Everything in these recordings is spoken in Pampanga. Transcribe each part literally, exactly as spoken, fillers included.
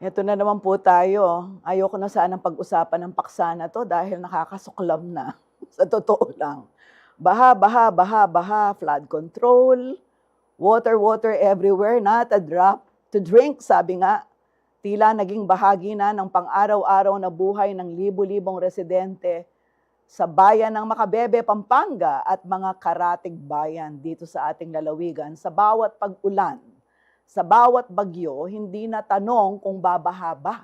Ito na naman po tayo. Ayoko na sanang pag-usapan ng paksa na 'to dahil nakakasuklam na, sa totoo lang. Baha, baha, baha, baha, flood control, water, water everywhere, not a drop to drink, sabi nga. Tila naging bahagi na ng pang-araw-araw na buhay ng libu-libong residente sa bayan ng Macabebe, Pampanga at mga karatig bayan dito sa ating lalawigan. Sa bawat pag-ulan, sa bawat bagyo, hindi na tanong kung babaha ba,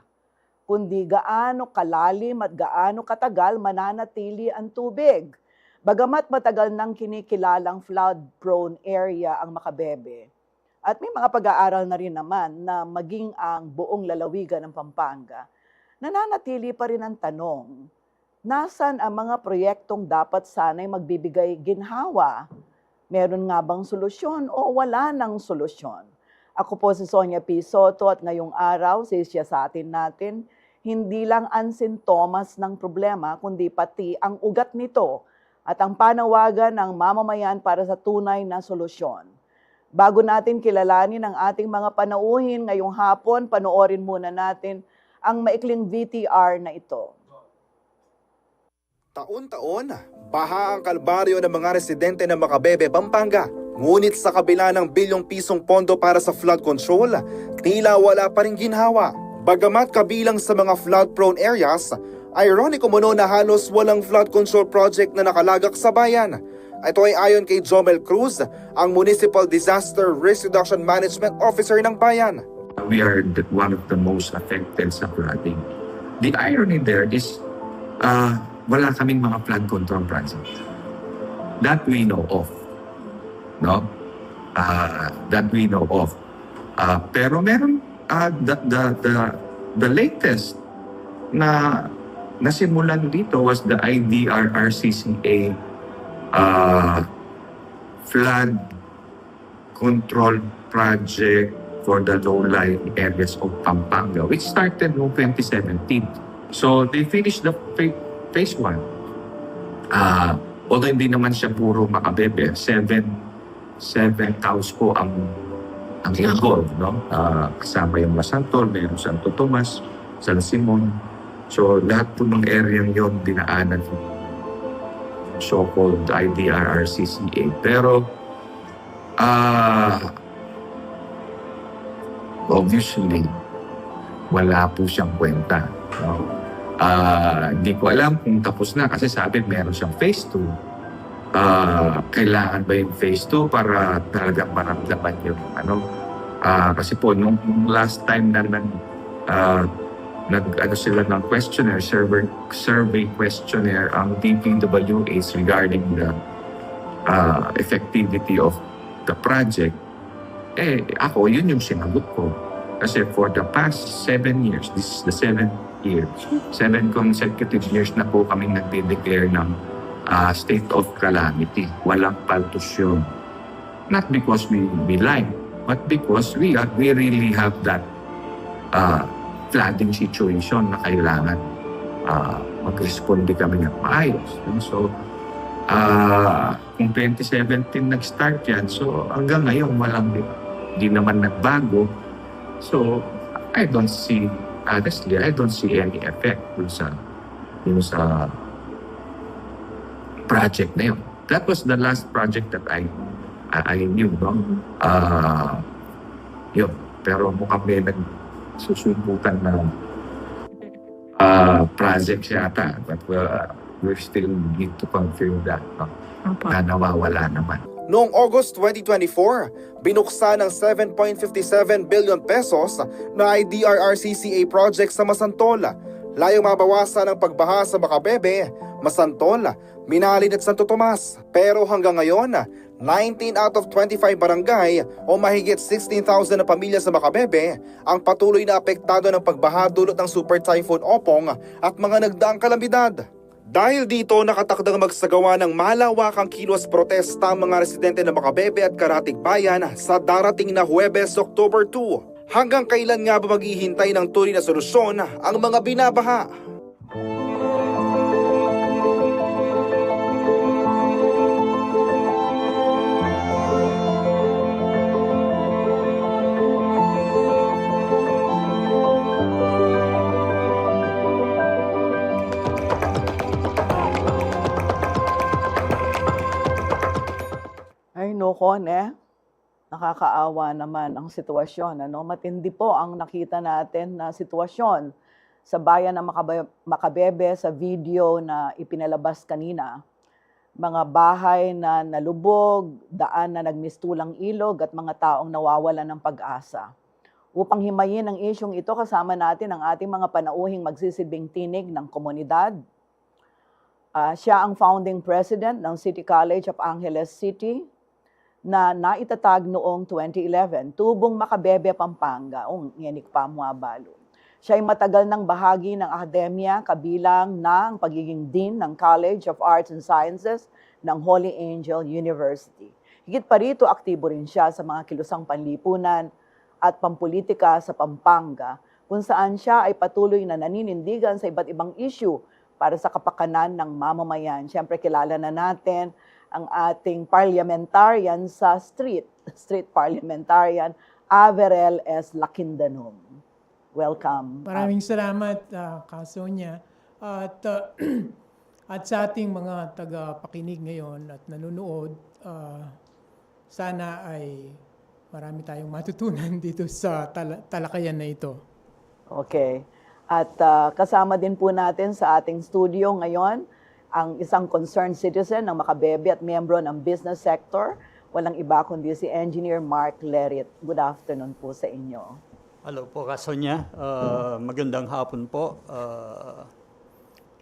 kundi gaano kalalim at gaano katagal mananatili ang tubig. Bagamat matagal nang kinikilalang flood-prone area ang Macabebe, at may mga pag-aaral na rin naman na maging ang buong lalawigan ng Pampanga, nananatili pa rin ang tanong, nasan ang mga proyektong dapat sana'y magbibigay ginhawa? Meron nga bang solusyon o wala nang solusyon? Ako po si Sonia P. Soto at ngayong araw, sisyasatin natin hindi lang ang sintomas ng problema, kundi pati ang ugat nito at ang panawagan ng mamamayan para sa tunay na solusyon. Bago natin kilalanin ang ating mga panauhin ngayong hapon, panoorin muna natin ang maikling V T R na ito. Taon-taon, baha ang kalbaryo ng mga residente ng Macabebe, Pampanga. Ngunit sa kabila ng bilyong pisong pondo para sa flood control, tila wala pa ring ginhawa. Bagamat kabilang sa mga flood-prone areas, ironic umano na halos walang flood control project na nakalagak sa bayan. Ito ay ayon kay Jomel Cruz, ang Municipal Disaster Risk Reduction Management Officer ng bayan. We are the, one of the most affected sa flooding. The irony there is, uh, wala kaming mga flood control project that we know of, no? Uh, that we know of. Uh, pero meron, uh, the, the, the, the latest na nasimulan dito was the I D R R C C A, uh, flood control project for the low-lying areas of Pampanga, which started noong twenty seventeen. So, they finished the pha-, phase one. Ah, although hindi naman siya puro Macabebe, seven, seven towns po ang, ang involved, no? Ah, kasama yung Masantol, mayroong Santo Tomas, San Simon. So, lahat po ng area yon dinaanan ng so-called I D R R C C A. Pero, ah, obviously, wala po siyang kwenta, no? Ah, hindi ko alam kung tapos na kasi sabi meron siyang phase two. Ah, kailangan ba yung phase two para talagang maramdaman yung ano? Ah, kasi po, nung last time na nag, ah, nag, ano sila ng questionnaire, survey, survey questionnaire ang D P W H regarding the, ah, effectivity of the project, eh, ako, yun yung sinagot ko. Kasi for the past seven years, this is the seventh year, seven consecutive years na po kaming nagde-declare ng, ah, state of calamity. Walang paltos yun. Not because we, we like, but because we are, we really have that, ah, flooding situation na kailangan, ah, mag-responde kami ng maayos. So, ah, kung twenty seventeen nag-start yan, so hanggang ngayon walang, di naman nagbago. So, I don't see, honestly, I don't see any effect dun sa, dun sa project na yun. That was the last project that I, I, I knew, no? Ah, yun. Pero mukhang may nagsusubukan na, ah, project yata. But, uh, we still need to confirm that, no? Opo. Na nawawala naman. Noong August twenty twenty-four, binuksan ang seven point fifty seven billion pesos na I D R R C C A project sa Masantol. Layong mabawasan ang pagbaha sa Macabebe, Masantol, Minalin at Santo Tomas. Pero hanggang ngayon, nineteen out of twenty-five barangay o mahigit sixteen thousand na pamilya sa Macabebe ang patuloy na apektado ng pagbaha dulot ng Super Typhoon Opong at mga nagdaang kalamidad. Dahil dito, nakatakdang magsagawa ng malawakang kilos protesta ang mga residente ng Macabebe at Karatig Bayan sa darating na Huwebes, October two. Hanggang kailan nga ba maghihintay ng tunay na solusyon ang mga binabaha? Pone, nakakaawa naman ang sitwasyon, ano? Matindi po ang nakita natin na sitwasyon sa bayan ng Makabe-, Makabebe sa video na ipinalabas kanina. Mga bahay na nalubog, daan na nagmistulang ilog at mga taong nawawalan ng pag-asa. Upang himayin ang isyung ito, kasama natin ang ating mga panauhing magsisilbing tinig ng komunidad. Ah, siya ang founding president ng City College of Angeles City na naitatag noong twenty eleven, Tubong Makabebe, Pampanga. Ung, ngenik pa mua balu. Siya ay matagal nang bahagi ng akademya, kabilang ng pagiging dean ng College of Arts and Sciences ng Holy Angel University. Higit pa rito, aktibo rin siya sa mga kilusang panlipunan at pampulitika sa Pampanga, kung saan siya ay patuloy na naninindigan sa iba't ibang issue para sa kapakanan ng mamamayan. Siyempre, kilala na natin ang ating parliamentarian sa street, street parliamentarian, Averel S. Lakindanum. Welcome. Maraming salamat, ah, Ka Sonia. At, ah, at sa ating mga tagapakinig ngayon at nanonood, ah, sana ay marami tayong matutunan dito sa tala-, talakayan na ito. Okay. At, ah, kasama din po natin sa ating studio ngayon ang isang concerned citizen ng Makabebe at miyembro ng business sector. Walang iba kundi si Engineer Mark Lerit. Good afternoon po sa inyo. Hello po, Ka Sonia. Ah, magandang hapon po. Ah,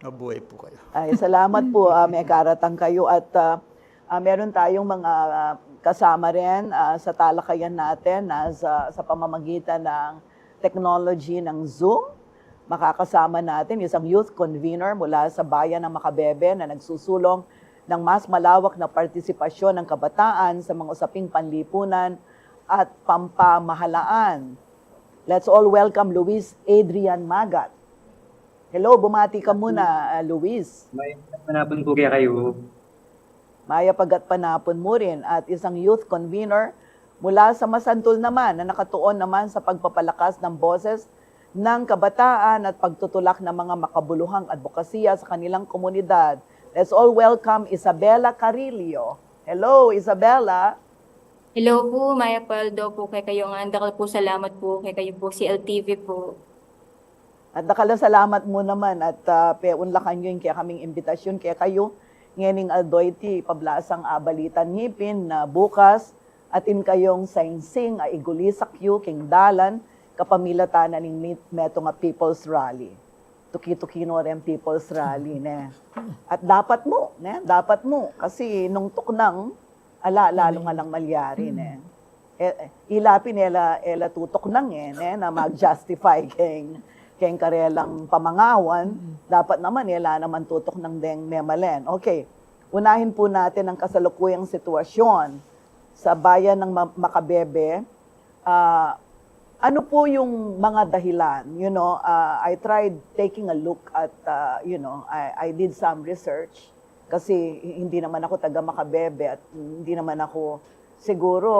mabuhay po kayo. Ay, salamat po. Ah, may karatang kayo at, ah, ah, meron tayong mga, ah, kasama rin, ah, sa talakayan natin na sa, sa pamamagitan ng technology ng Zoom. Makakasama natin isang youth convener mula sa bayan ng Makabebe na nagsusulong ng mas malawak na partisipasyon ng kabataan sa mga usaping panlipunan at pampamahalaan. Let's all welcome Luis Adrian Magat. Hello, bumati ka muna, ah, Luis. May panapun po kaya kayo. Mayap a gatpanapun mu rin at isang youth convener mula sa Masantul naman na nakatuon naman sa pagpapalakas ng boses ng kabataan at pagtutulak ng mga makabuluhang adbokasya sa kanilang komunidad. Let's all welcome Isabella Carillo. Hello, Isabella. Hello po, mayap a aldo po kekayu ngan, dakal pung salamat po kekayu po C L T V po. At dakal a salamat mu naman at, ah, peunlakan yu ing kekaming imbitasyun kekayu ngening aldo iti pablasang Abalitan Ngipin na bukas, atin kayung saingsing a igulisak yu king dalan kapamilatan na ning met-, metung a People's Rally. Tuki-tuki no reng People's Rally, ne? At dapat mu, ne? Dapat mu. Kasi nung tuknang, ala, lalung alang malyari, ne? E, e, ila pin e la, e la tutuknang e, ne? Na mag-justify keng, keng karelang pamangawan, dapat naman e la naman tutuknang deng memalen. Okay, unahin po natin ang kasalukuyang sitwasyon sa bayan ng Ma-, Makabebe. Ah, ano po yung mga dahilan? You know, ah, I tried taking a look at, ah, you know, I, I did some research kasi hindi naman ako taga Makabebe at hindi naman ako, siguro,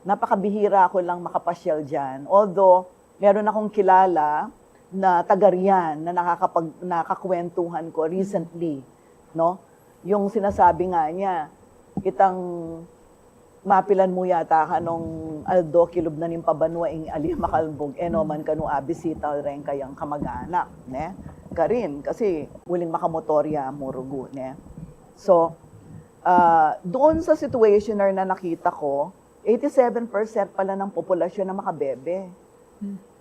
napakabihira ako lang makapasyal diyan. Although, meron akong kilala na taga riyan na nakakapag-, nakakwentuhan ko recently, no? Yung sinasabi nga niya, itang mapilan mu yata ka nung aldo kilub na ning pabanua ing ali makalbug, e no man kanu abisita reng kayang kamag-anak, ne? Karin, kasi uling makamotor ya mu rugu, ne? So, ah, doon sa situationer na nakita ko, eighty-seven percent pala ng populasyon na Makabebe.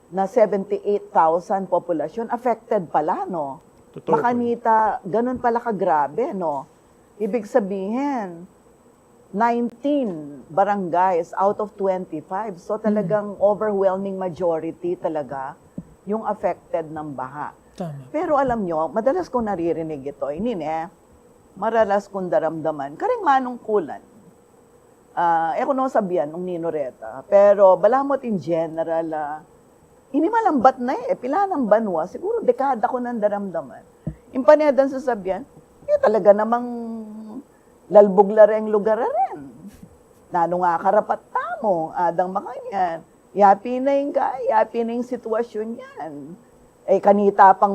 Na seventy-eight thousand populasyon affected pala, no? Totoo po. Makanita, ganun pala kagrabe, no? Ibig sabihin, nineteen barangays out of twenty-five. So talagang overwhelming majority talaga yung affected ng baha. Tama. Pero alam nyo, madalas kong naririnig ito, ini ne, maralas kong daramdaman, karing manungkulan. Ah, e ku no sabian nung ninu reta, pero balamu in general, ah, ini malambat na e, pila nang banua, siguro dekada ko nang daramdaman. Ing panedan sasabian, e talaga namang lalbug la reng lugar a ren. Nanu nga karapat tamu, adang makanyan. Yapi na ing ka, yapi na ing sitwasyun yan. E kanita pang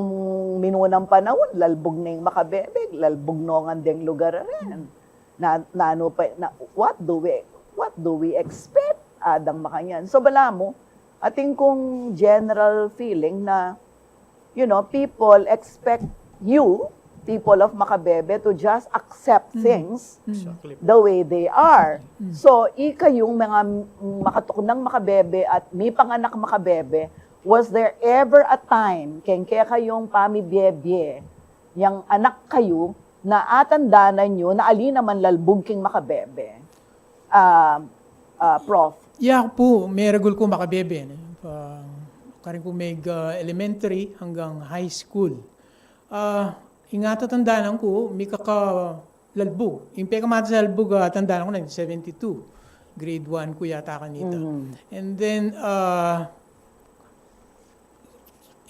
minunang panaun, lalbug na ing Makabebe, lalbug no ngan deng lugar a ren. Na, nanu pa, na, what do we, What do we expect? Adang makanyan. So, balamu, atin kung general feeling na, you know, people expect you, people of Macabebe, to just accept things the way they are. So, ikayung mga makatuknang Macabebe at mipanganak Macabebe, was there ever a time keng kekayung pamibie-bie yang anak kayu na atandanan yu na ali naman lalbug king Macabebe? Ah, ah, Prof. Yaku pu, meragul ku Macabebe, ne? Ah, karin ku meg, ah, elementary hanggang high school. Ah, ing atatandanan ku, mikaka lalbug. Ing pekamatas a lalbug, ah, atandanan ku nineteen seventy-two. Grade one ku yata kanita. And then, ah,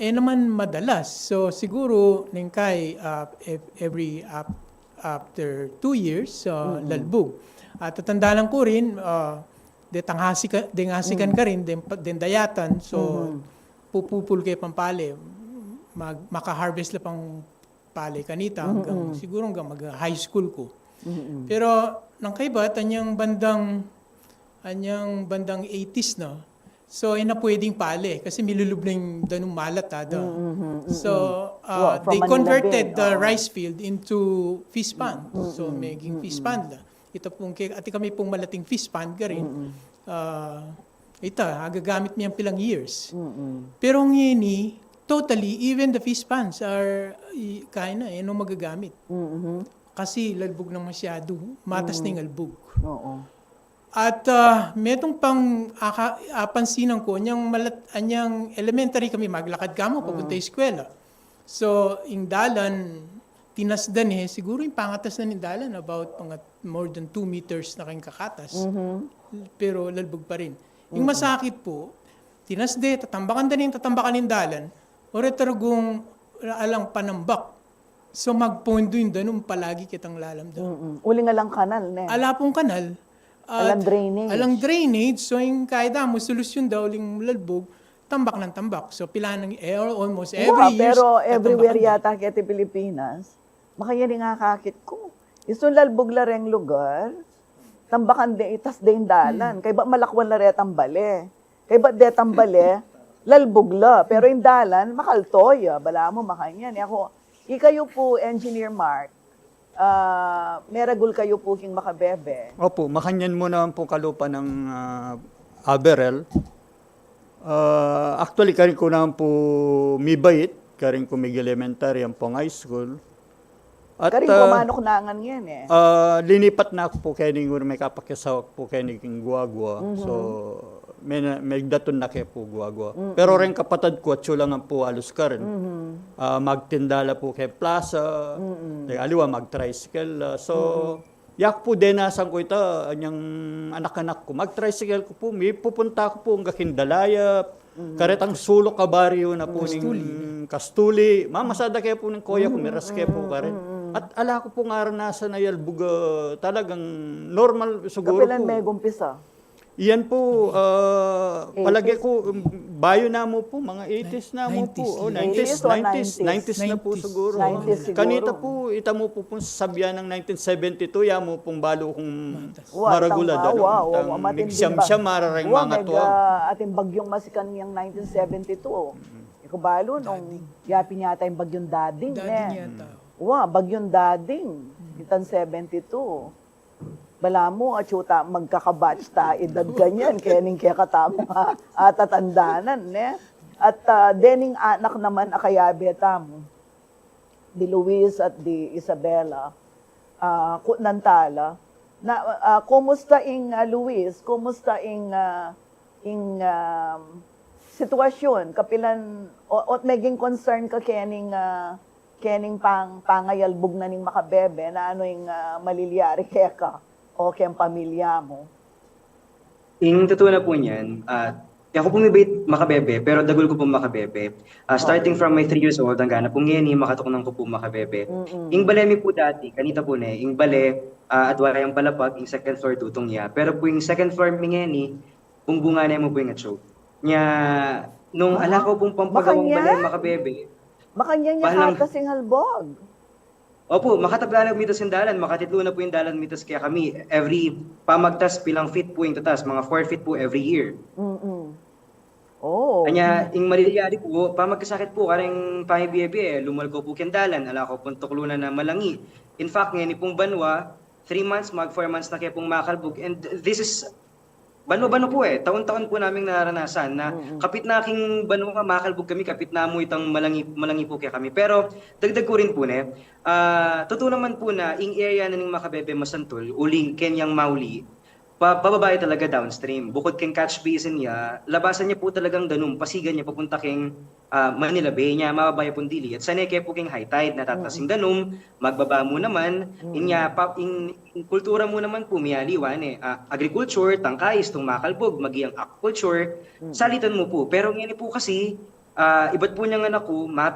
e naman madalas. So, siguru, neng kai, ah, ev-, every ap-, after two years, ah, lalbug. At atandanan ku rin, ah, detang hasikan, deng hasikan karin, deng pa-, deng dayatan. So, pupupul ke pang pale, mag-, maka-harvest la pang pale kanita hanggang, siguro hanggang mag-high school ku. Pero nang kaibat, anyang bandang, anyang bandang eighties na, so, e na pwedeng pale kasi milulub na ing danum malat, ada. So, ah, they converted the rice field into fish pond. So, meging fish pond la. Ita pung ke-, atin kami pung malating fish pond karin. Ah, ita, agagamit mi yang pilang years. Pero ngeni, totally, even the fish ponds are, i-, kaya na, e na magagamit. Kasi lalbug nang masyadu, matas na ing lalbug. Oo. At, ah, metung pang aka-, apansinan ku, anyang malat-, anyang elementary kami, maglakad ka mu papunta eskwela. So, ing dalan, tinasdan e, siguro ing pangatas na ning dalan, about mga more than two meters na keng kakatas. Pero lalbug pa rin. Ing masakit pu, tinasde, tatambakan da ning tatambakan ing dalan, o reta rugung alang panambak. So, magpondo ing danum, palagi kitang lalamda. Mm-mm. Uling alang kanal, ne? Ala pung kanal. At alang drainage. Alang drainage, so ing kaya da mu, solusyun da uling lalbug, tambak nang tambak. So, pilan nang, eh, almost every Wa, year, pero everywhere tatambakan da. Yata keti Pilipinas, makanyan ing akakit ku. Isu lalbug la reng lugar, tambakan de, itas de ing dalan. Kaybat malakwan la retang bale. Kaybat detang bale, lalbug la. Pero ing dalan, makaltoy, ah. Balamu makanyan. E ku, ikayu pu, Engineer Mark, ah, meragul kayu pu king Macabebe. Opu, makanyan mu naman pu kalupa nang, ah, Averell. Ah, actually, karin ku naman pu mibait, karin ku mig-elementary ampong high school. At, Karin ku ah, manuknangan ngeni, e. Ah, linipat na ku pu keni, ngeni mekapakiasawa ku pu keni king Guagua. So, me-, megdatun na ke pu Guagua. Pero reng kapatad ku, atyu la ngan pu alus karin. Ah, magtinda la pu keng plaza, deng aliwa mag-tricycle la. So, yaku pu denasan ku ita, anyang anak-anak ku, mag-tricycle ku pu, mipupunta ku pu angga king Dalayap, karetang suluk a baryu na pu ning Kastuli. Mamasa da ke pu ning koya ku, miras ke pu karin. At ala ku pung aranasan a yalbug, ah, talagang normal siguru. Kapilan Pu megumpisa? Iyan pu, ah, Eighties? Palage ku, um, bayu na mu pu, mga eighties na mu pu. Nineties. Oh, Eighties nineties, o nineties, nineties? nineties na pu siguro. Nineties siguro. Kanita pu, ita mu pu pung sasabian nang nineteen seventy-two, ya mu pung balu kung Wa, maragul a tama, danum, wa, wa, tang wa, matinding migsiam-siam, ba-, marareng wa, mga mega, tuang. Ating bagyong Masikan yang nineteen seventy-two. Ikaw balu, nung yapin yata yung bagyong Dading, Dading ne? Yata. Wa, bagyong Dading. Itang seventy-two. Balamu, atyu ta magkakabatch ta, edad kanyan, kaya ning kekatamu, atatandanan, ne? At, ah, dening anak naman a kayabe tamu, di Luis at di Isabela, ah, kutnan ta la. Na, ah, kumusta ing, ah, Luis? Kumusta ing, ah, ing, ah, sitwasyun? Kapilan, o, o meging concern ka kening, ah, kening pang-, pangayalbug na ning Macabebe, na anu ing, ah, malilyari keka o keng pamilya mu? Ing tutu na pu niyan, ah, yaku pu mibait Macabebe, pero dagul ku pu Macabebe. Ah, starting from my three years old, angga na pu ngeni, makatuknang ku pu Macabebe. Ing bale mi pu dati, kanita pu ne, ing bale, ah, adwa yang palapag, ing second floor tutung ya. Pero pu ing second floor mi ngeni, bumbungan ne mu pu ing atyu. Nya, nung ala ku pung pampagawang bale, Macabebe. Makanyan ya katas ing halbug. Opo, makataglalag mitas ing dalan, makatitlo na pu ing dalan mitas kekami. Every pamagtas, pilang feet pu ing tatas, mga four feet pu every year. Mm-mm. Oh. Anya, ing malilyari pu, pamagkasakit pu, kareng pamibie-bie, lumalko pu keng dalan, ala ko pung tuklunan a malangi. In fact, ngeni pung banua, three months, mag four months na ke pung makalbug. And this is, banua-banua pu e, taon-taon pu naming nararanasan na kapit na king banua, makalbug kami, kapit na mu itang malangi, malangi pu kekami. Pero, dagdag ku rin pu ne, ah, tutu naman pu na, ing area na ning Macabebe Masantul, uling kenyang mauli, pa, pababae talaga downstream. Bukod keng catch basin ya, labasan ya pu talagang danum, pasigan ya papunta keng, ah, Manila Bay. Nya, mababae pung dili. At sane ke pu keng high tide, natatas ing danum, magbaba mu naman, inya, pa, ing, ing kultura mu naman pu, mialiwa ne, ah, agriculture, tangkais, tung makalbug, maging aquaculture, salitan mu pu. Pero ngeni pu kasi, ah, ibat pu nyang anak ku, ma,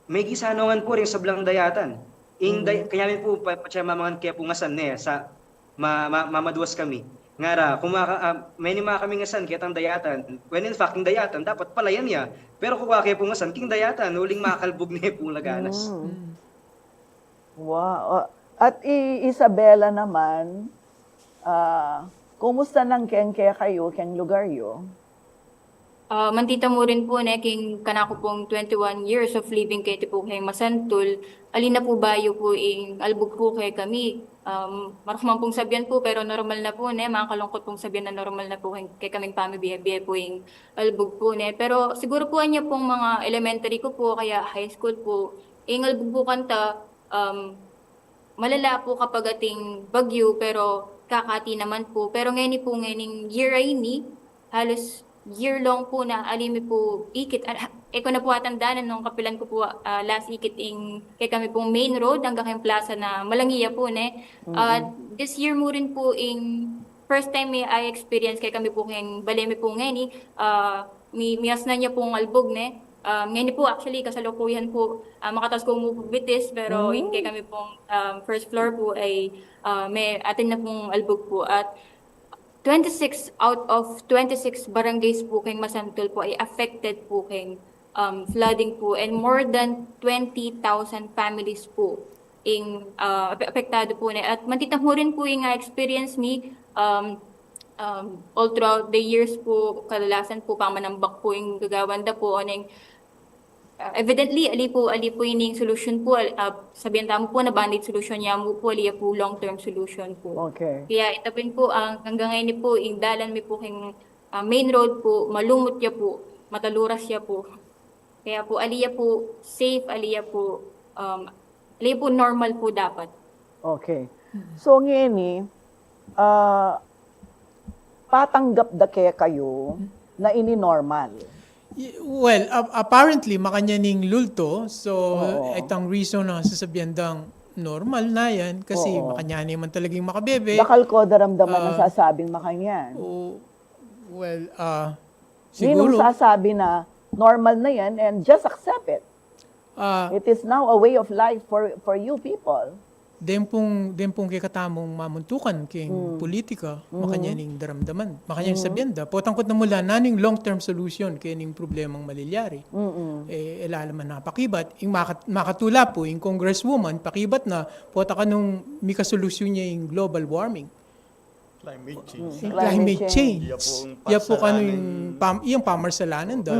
may gisanungan pu ring sablang dayatan. Ing day, kanya mi pu, pa, patse mamangan ke pu ngan asan ne, sa, ma, ma, mamaduas kami. Ngara, kung maka, ah, meni ma kami ngan asan, ketang dayatan. When in fact, ing dayatan, dapat palayan ya. Pero kukuha ke pu ngan asan, king dayatan, uling makalbug ne pu laganas. Mm. Wow. At i Isabela naman, ah, kumusta nang keng kekayu, keng lugar yu? Ah, mantita mu rin pu ne, king kanaku pung twenty-one years of living keti pu keng Masantul, ali na pu bayu pu ing albug pu kekami. Um, marok man pung sabian pu, pero normal na pu ne, makalungkut pung sabian na normal na pu keng, kekaming pamibie-bie pu ing albug pu ne. Pero siguru pu anya pung mga elementary ku pu, kaya high school pu, ing albug pu kanta, um, malala pu kapag ating bagyu, pero kakati naman pu. Pero ngeni pu, ngening year a ini, halos year long pu na ali mi pu ikit. Al-, e ku na pu atandanan nung kapilan ku pu, ah, last ikit ing kekami pung main road, anggang keng plaza na malangi ya pu ne. Ah, this year mu rin pu ing first time mi a-experience kekami pu keng bale mi pu ngeni, ah, mi, miasnan ya pung albug ne. Um, ngeni pu, actually, kasalukuyan pu, ah, makataas ku mu pu bitis, pero ing kekami pung, um, first floor pu ay, ah, me-, atin na pung albug pu. At twenty-six out of twenty-six barangays pu keng Masantul pu ay affected pu keng, um, flooding pu, and more than twenty thousand families pu ing, ah, ape-, apektadu pu ne. At mantita mu rin pu ing, ah, experience mi, um, um, all throughout the years pu, kadalasan pu, pamanambak pu ing gagawan da pu, oneng, ah, evidently, ali pu, ali pu ining solution pu, al-, ah, sabian tamu pu na band-aid solution ya mu pu, ali ya pu long-term solution pu. Okay. Kaya ita pin pu, ang, anggang ngeni pu, ing dalan mi pu keng, ah, main road pu, malumut ya pu, mataluras ya pu. Kaya pu, ali ya pu safe, ali ya pu, um, ali ya pu normal pu dapat. Okay. So, ngeni, ah, patanggap da kekayu na ini normal? Y-, well, ap-, apparently, makanyan ing lulto. So, itang reason na sasabian dang normal na yan kasi makanyan naman talagang makabebe. Dakal ku daramdaman na sasabing makanyan. Oh, well, ah, Ninung siguro, sasabi na normal na yan and just accept it. ah, It is now a way of life for for you people. den pung, den pung kekatamung mamuntukan keng politika, makanyan ing daramdaman, makanyan ing sabian da. Potang kut na mula, nanu ing long-term solution keng problemang malilyari. E, e la naman napakibat. Ing makat-, makatula pu, ing congresswoman, pakibat na, pota kanung mika solution ya ing global warming. Climate change. Ing climate change. Ya pu kanu ing pam-, iyang pamarsalanan da.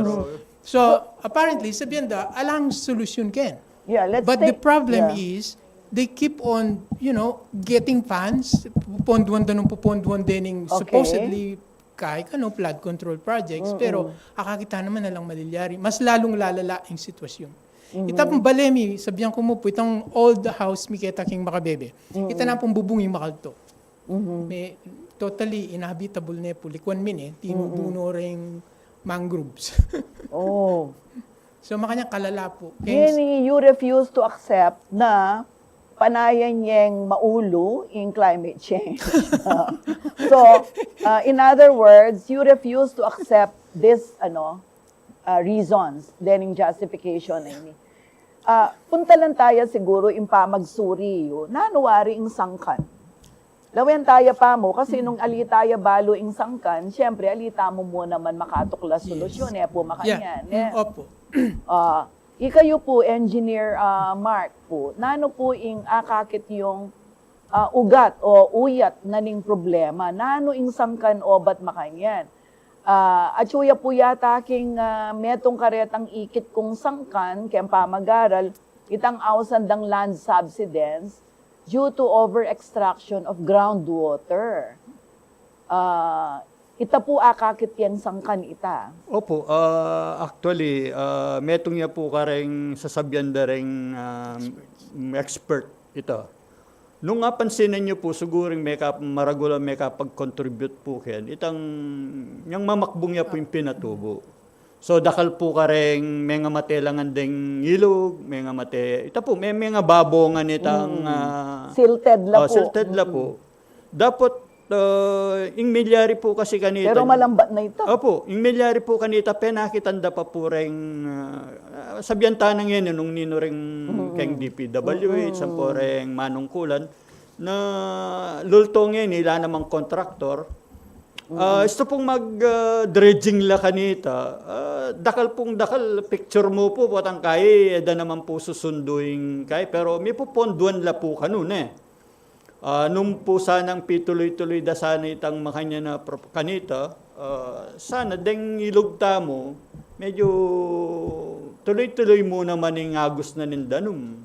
So, apparently, sabian da, alang solusyon ken. Yeah, let's But the take- problem yeah. is, they keep on, you know, getting funds, puponduan da nung puponduan dening Okay. supposedly kay kanu flood control projects, pero akakita naman alang malilyari. Mas lalung lalala ing sitwasyon. Ita pung bale mi, sabian ku mu pu, itang old house mi keta king Macabebe. Ita na pung bubung ing makalto. Me, totally inhabitable ne pu, likuan mi ne, tinubu no reng mangroves. Oh. So, makanyan kalala pu. Keng Ngeni, you refuse to accept na panayan yeng maulu ing climate change. So, uh, in other words, you refuse to accept this, ano, uh, reasons, dening justification na ini. Ah, puntalan taya siguru ing pamagsuri yu, nanu wari ing sangkan. Lawen taya pamu, kasi nung ali taya balu ing sangkan, siyempre, ali tamu mu naman makatuklas solusyon, e pu makanyan, Yeah. e. Mm, opo. Ah, ikayu pu, Engineer, ah, Mark, pu, nanu pu ing akakit yung, ah, ugat o uyat na ning problema? Nanu ing sangkan obat makanyan? Ah, atyu ya pu yata king, ah, metung karetang ikit kung sangkan keng pamagaral, itang ausan dang land subsidence due to over-extraction of groundwater. Ah, ita pu akakit yang sangkan ita. Opo, ah, actually, ah, metung ya pu kareng sasabian da reng, ah, expert ita. Nung apansinan yu pu, siguring meka-, maragul a mekapag-contribute pu ken itang, yang mamakbung ya pu ing pinatubu. So, dakal pu kareng mengamate la ngan deng ilug, mengamate, ita pu, me-, mengababo ngan itang, ah, silted la pu. Silted la pu. Dapot, ah, ing milyari pu kasi kanita. Pero malambat na ita. Opo, ing milyari pu kanita, penakitan da pa pu reng, ah, sabian ta na ngeni nung ninu reng keng D P W H, ampo reng manungkulan, na lulto ngeni, ila namang kontraktor. Ah, istu pung mag, ah, dredging la kanita, ah, dakal pung dakal, picture mu pu, potang kai, e da naman pu susundu ing kai, pero mipuponduan la pu kanu ne. Ah, nung pu sanang pituloy-tuloy da sana itang makanyan a pro-, kanita, ah, sana deng ilug tamu, medyo tuloy-tuloy mu naman ing agus na ning danum.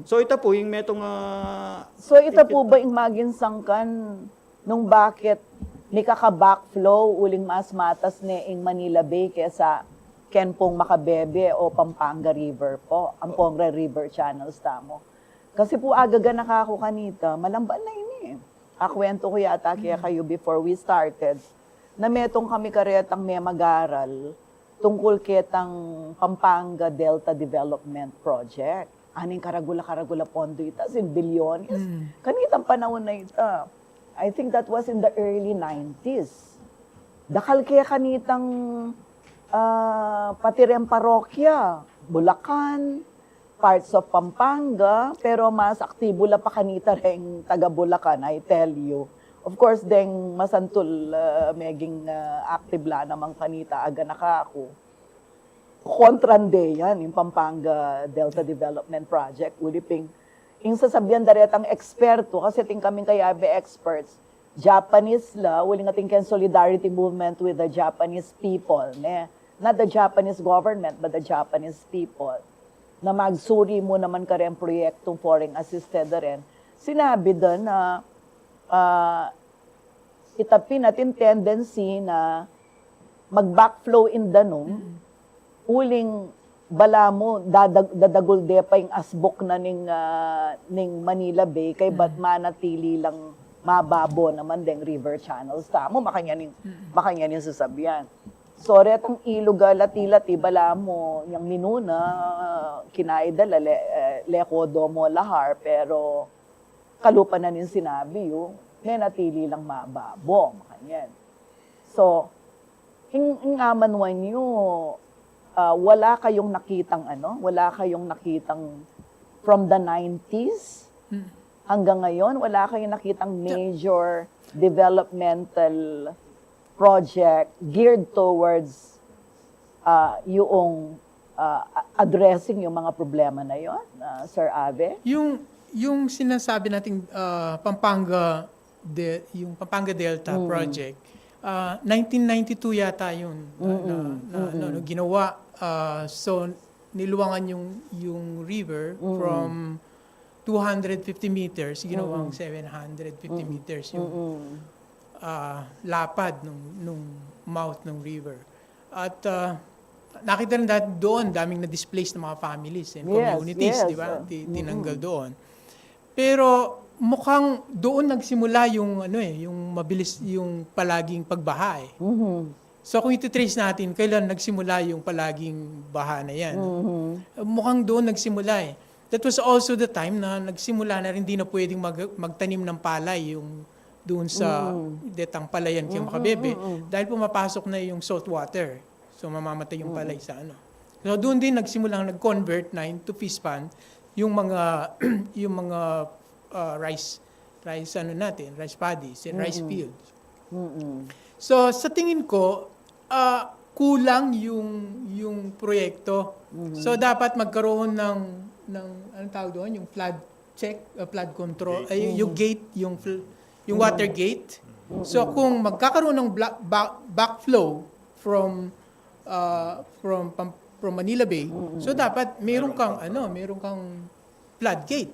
So, ita pu, ing metung, ah, So, ita pu ba ing maging sangkan nung bakit mikaka-backflow uling mas matas ne ing Manila Bay kesa ken pung makabebe o Pampanga River pu, ampong re-river channels tamu? Kasi pu agaganaka ku kanita, malambat na ini. Akuwentu ku yata kekayu before we started, na metung kami karetang memagaral tungkul ketang Pampanga Delta Development Project. Aning karagul a, karagul a pondo ita, sin bilyones. Kanitang panaun na ita, I think that was in the early nineties. Dakal ke kanitang, ah, pati reng parokya, Bulacan, parts of Pampanga, pero mas aktibo la pa kanita reng taga Bulacan, I tell you. Of course, deng masantul, ah, meging, ah, active la naman kanita, aganaka ku. Kontran de yan, ing Pampanga Delta Development Project, uli pin, ing sasabian da retang eksperto, kasi atin kaming kayabe experts, Japanese la, uling atin keng solidarity movement with the Japanese people, ne? Not the Japanese government, but the Japanese people. Na magsuri mu naman kareng proyektung foreign assisted da rin. Sinabi da na, ah, ita pin atin tendency na mag-backflow ing danum, uling balamu dadag-, dadagul de pa ing asbuk na ning, ah, ning Manila Bay, kaybat manatili lang mababo naman deng river channels tamu, makanyan ing, makanyan ing sasabian. So, retang ilug a lati-lati, balamu, yang minuna, kinaida la, le-, eh, Leco Domo Lahar, pero kalupa na ning sinabi yu, menatili lang mababo, makanyan. So, ing, ing amanuan yu, ah, wala kayung nakitang ano, wala kayung nakitang from the nineties hanggang ngayon, wala kayung nakitang major developmental project geared towards, ah, yung, ah, a-, addressing yung mga problema na yon, ah, Sir Ave? Yung, yung sinasabi nating, ah, Pampanga de-, yung Pampanga Delta Project, ah, nineteen ninety-two yata yun na, na, na, na, na ginawa. Ah, so, niluwangan yung, yung river from two hundred fifty meters, ginawang seven hundred fifty meters yung, ah, lapad nung, nung mouth ng river. At, ah, nakita rin dati doon, daming na-displace ng mga families and communities, di ba? Ti-, tinanggal doon. Pero mukhang doon nagsimula yung, ano eh, yung mabilis, yung palaging pagbaha eh. So kung iti-trace natin, kailan nagsimula yung palaging baha na yan? Mukhang doon nagsimula eh. That was also the time na nagsimula na rin, di na pwedeng mag-, magtanim ng palay yung doon sa detang palayan kay Makabebe dahil pumapasok na yung salt water. So, mamamatay yung palay sa ano. So, doon din nagsimulang nag-convert na into fish pond yung mga, yung mga, ah, rice, rice ano natin, rice paddies and rice fields. So, sa tingin ko, ah, kulang yung, yung proyekto. So, dapat magkaroon ng, ng, anong tawag doon? Yung flood check, uh, flood control, ay, yung gate, yung, fl- yung water gate. So, kung magkakaroon ng bla- ba- backflow from, uh, from, Pam- from Manila Bay, so dapat meron kang, ano, meron kang floodgate.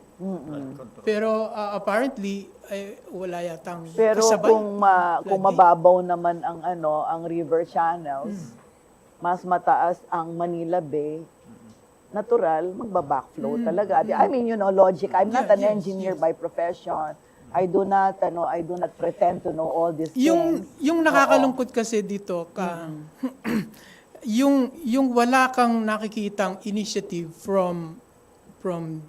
Pero, uh, apparently, eh, wala yatang Pero kasabay. kung ma- kung Floodgate. Mababaw naman ang ano, ang river channels, mas mataas ang Manila Bay, natural, magba-backflow talaga. I mean, you know, logic. I'm not Yeah, an yes, engineer yes. by profession. I do not, ano, I do not pretend to know all these Yung, things. yung nakakalungkot kasi dito, ka, yung, yung wala kang nakikitang initiative from from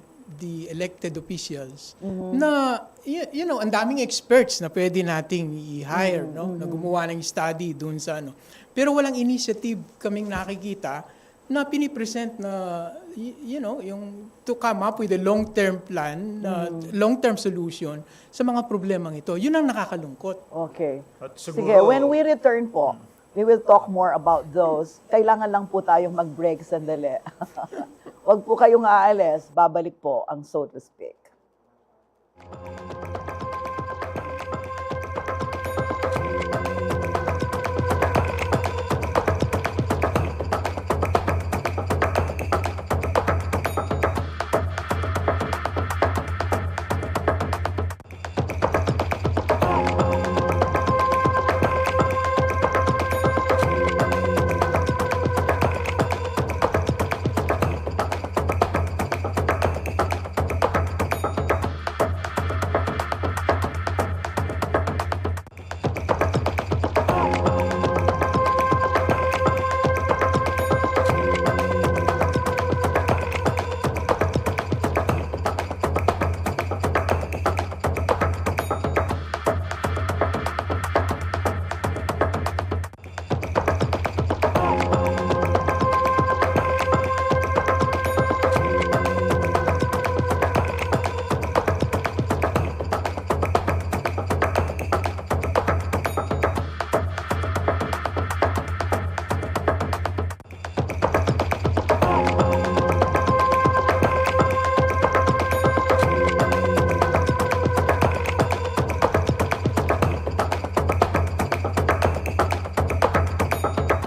the elected officials na, y- you know, ang daming experts na pwede nating i-hire, no? Na gumawa ng study doon sa ano. Pero walang initiative kaming nakikita na pinipresent na, y- you know, yung to come up with a long-term plan, na long-term solution sa mga problemang ito. Yun ang nakakalungkot. Okay. At Sige, siguro- when we return po, we will talk more about those. Kailangan lang po tayong mag-break sandali. Huwag po kayong aalis. Babalik po ang So to Speak.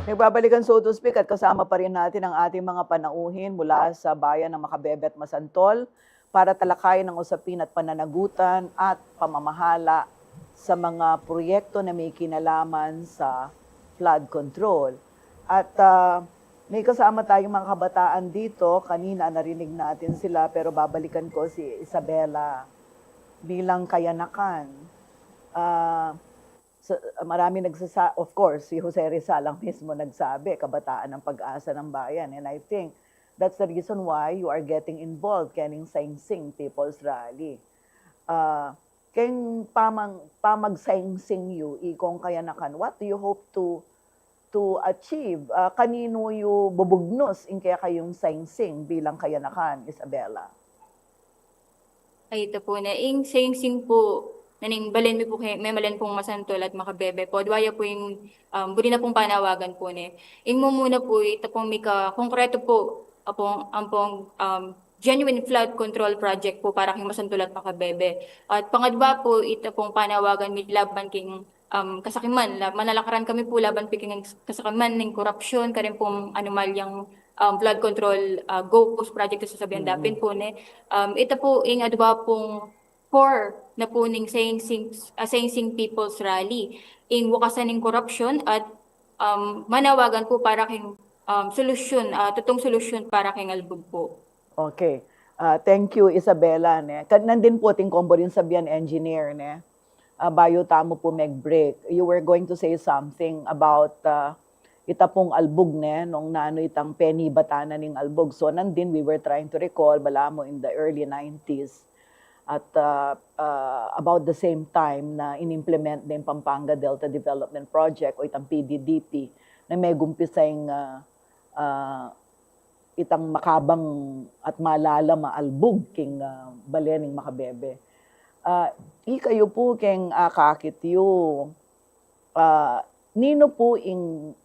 Nagbabalikan, So to Speak, at kasama pa rin natin ang ating mga panauhin mula sa bayan ng Macabebe at Masantol para talakayin ang usapin at pananagutan at pamamahala sa mga proyekto na may kinalaman sa flood control. At ah, may kasama tayong mga kabataan dito. Kanina narinig natin sila, pero babalikan ko si Isabela bilang kayanakan. Ah, sa, marami nagsasa-, of course, si Jose Rizal ang mismo nagsabi, kabataan ng pag-asa ng bayan. And I think that's the reason why you are getting involved kening Sing Sing People's Rally. Ah, keng pamang-, pamagsing-sing yu ikong kayanakan, what do you hope to to achieve? Ah, kaninu yu bubugnus ing kekayung sing-sing bilang kayanakan, Isabela? Ay, ita pu ne. Ing sing-sing pu, na ning balen mi pu ke, memalen pung Masantol at Macabebe pu. Adwa ya pu ing, um, buri na pung panawagan pu ne. Ing mumuna pu, ita pung mika konkreto pu, apung, ampung, um, genuine flood control project pu para king Masantol at Macabebe. At pangadwa pu, ita pung panawagan mi laban king, um, kasakiman. La-, manalakaran kami pu laban pu king kasakiman ning korapsyon, karin pung anomalyang, um, flood control, uh, ghost project sa sabian dapin pu ne. Um, ita pu ing adwa pung core na pu ning Sing Sing, ah, Sing Sing People's Rally. Ing wakasan ning korapsyon at, um, manawagan pu para king, um, solusyon, ah, tutung solusyon para king albug pu. Okay. Ah, thank you, Isabela, ne. Ka-, nandin pu ating kombo rin sabian, engineer, ne. Ah, bayu tamu pu mag-break, you were going to say something about, ah, ita pung albug, ne, nung nanu itang penibatan na ning albug. So, nandin, we were trying to recall, balamu in the early nineties, at, ah, ah, about the same time na in-implement ning Pampanga Delta Development Project o itang P D D P na megumpisang, ah, ah, itang makabang at malalam a albug king, ah, balen ning Macabebe. Ah, ikayu pu keng akakit yu, ah, ninu pu ing,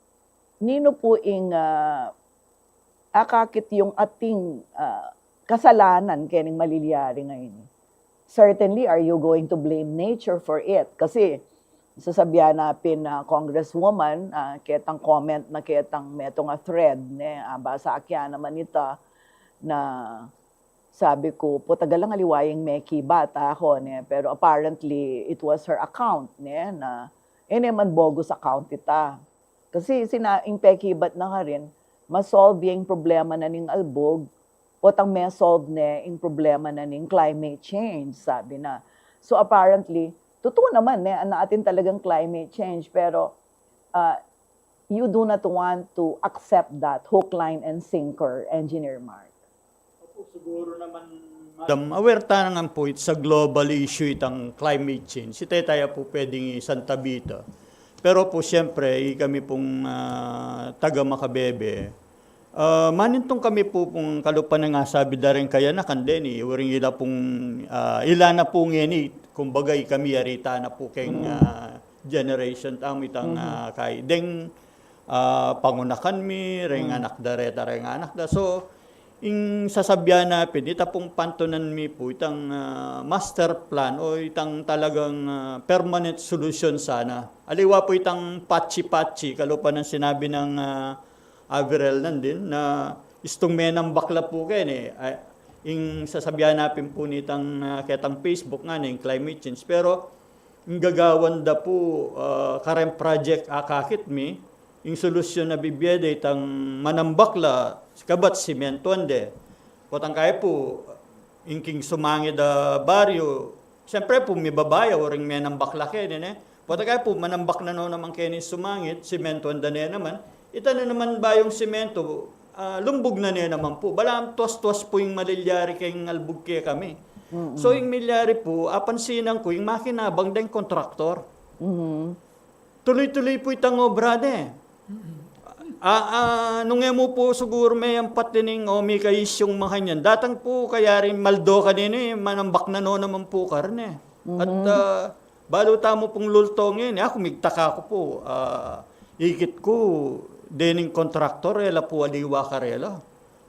ninu pu ing, ah, akakit yung ating, ah, kasalanan kening malilyari ngeni. Certainly, are you going to blame nature for it? Kasi, sasabian na pin na Congresswoman, ah, ketang comment na ketang metung a thread, ne, ah, basa kaya naman ita na sabi ku, "Pota, galang aliwa ing mekibat ako, ne?" Pero apparently, it was her account, ne, na, e ne man bogus account ita. Kasi sina-, ing pekibat na karin, ma-solve ya ing problema na ning albug, potang me-solve ne ing problema na ning climate change, sabi na. So apparently, tutu naman, ne, atin talagang climate change, pero, ah, you do not want to accept that hook, line, and sinker, Engineer Mark. Opo, siguro naman, Madam, aware ta naman po it-, sa global issue itang climate change. Ita, ita ya po pwedeng isantabi ita. Pero po, siyempre, i kami pong, ah, taga-Macabebe, ah, manintung kami po pong kalupa na nga sabi da rin kaya na kandeni, uring ila pong, ah, ila na po ngeni, kumbaga, i kami arita na po keng, ah, generation tamu itang, ah, kay deng, ah, pangunakan mi, reng anak da reta, reng anak da. So, ing sasabian na pin, ita pung pantunan mi pu, itang, ah, master plan o itang talagang, ah, permanent solution sana. Aliwa pu itang patsi-patsi, kalupa nang sinabi nang, ah, Averel nandin, na istung menambak la pu keni. Ay, ing sasabian na pin pu nitang, ah, ketang Facebook ngana, ing climate change. Pero, ing gagawan da pu, ah, kareng project akakit mi, ing solusyon a bibie de itang manambak la, kabat simentuan de. Potang kaya pu, ing king sumangid a baryo, siyempre pu, mibaba ya, uring menambak la keni, ne? Potang kaya pu, manambak na no naman keni sumangid, simentuan da ne naman. Ita na naman bayung simento, ah, lumbug na ne naman pu. Balamu tuas-tuas pu ing malilyari keng albug kekami. So, ing milyari pu, apansinan ku, ing makinabang deng kontraktor. Tuloy-tuloy pu itang obra de. Ah, ah, nung e mu pu siguru meyampat dening o mika-issue-ng makanyan. Datang pu kaya rin Maldo kanini, manambak na no naman pu karne. At, ah, balu tamu pung lultong ini, aku migtaka ku pu, ah, ikit ku, dening kontraktor, e la pu aliwa karela.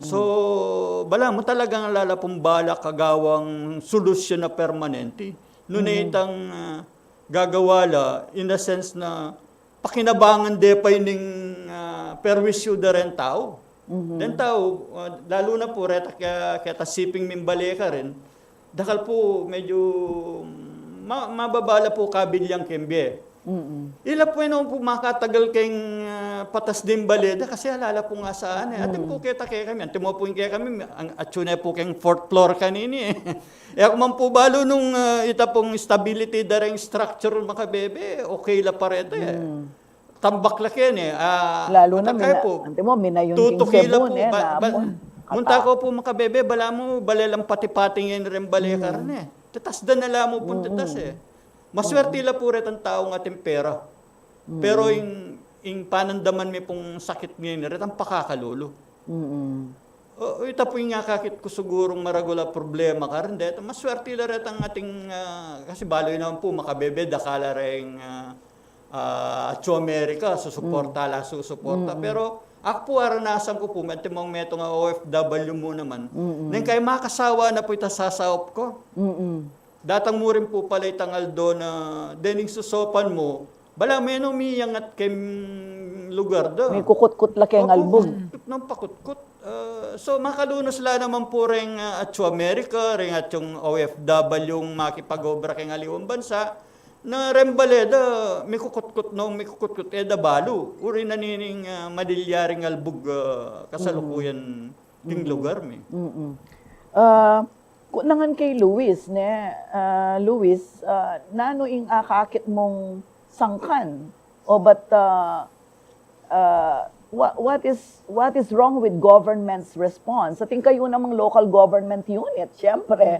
So, balamu talagang ala la pung balak a gawang solusyon a permanente. Nune itang, ah, gagawa la, in the sense na pakinabangan de pa ining, ah, perwisyu da reng tau. Deng tau, ah, lalu na pu reta ke-, keta siping ming bale karin, dakal pu medyu ma-, mababa la pu kabilyang keng bie. Ila pu e no pu makatagal keng, ah, patas ding bale da kasi ala la pung asaan e. Atin pu keta kekami, antimo pu ing kekami, ang atyu ne pu keng fourth floor kanini e. E aku man pu balu nung, ah, ita pung stability da reng structure Macabebe, okay la pa reta e. Tambak la keni, ah, lalu na, antimo, minayun king Cebu, ne, ba-, ba-, munta ku pu Macabebe, balamu bale lang pati-pati ngeni reng bale karne. Tetas da na la mu pung tetas e. Maswerte la pu retang taung ating pera. Pero ing, ing panandaman mi pung sakit ngeni, retang pakakalulu. O, ita pu ing akakit ku sigurung maragul a problema karin deta. Maswerte la retang ating, ah, kasi balu yu naman pu, Macabebe, dakal la reng, ah, ah, atyu Amerika, susuporta la, susuporta. Pero, aku pu, aranasan ku pu, metung metung a O F W mu naman. Neng kaya makasawa na pu ita sasaup ku. Datang mu rin pu pala itang aldo na dening susopan mu, balamu e no miyangat keng lugar da. Mikukutkut la keng albug. Kutkut nang pakutkut. Ah, so, makalunus la naman pu reng, ah, atyu Amerika, reng atyung O F W ing makipag-obra keng aliwang bansa, na reng bale da, mikukutkut no mikukutkut, e da balu. Uri na nining, ah, malilyaring albug, ah, kasalukuyan king lugar mi. Ah, ku-, nangan kay Luis, ne? Ah, Luis, ah, nanu ing akakit mung sangkan? O ba't, ah, ah, wha-, what is, what is wrong with government's response? Atin kayu namang local government unit, siyempre.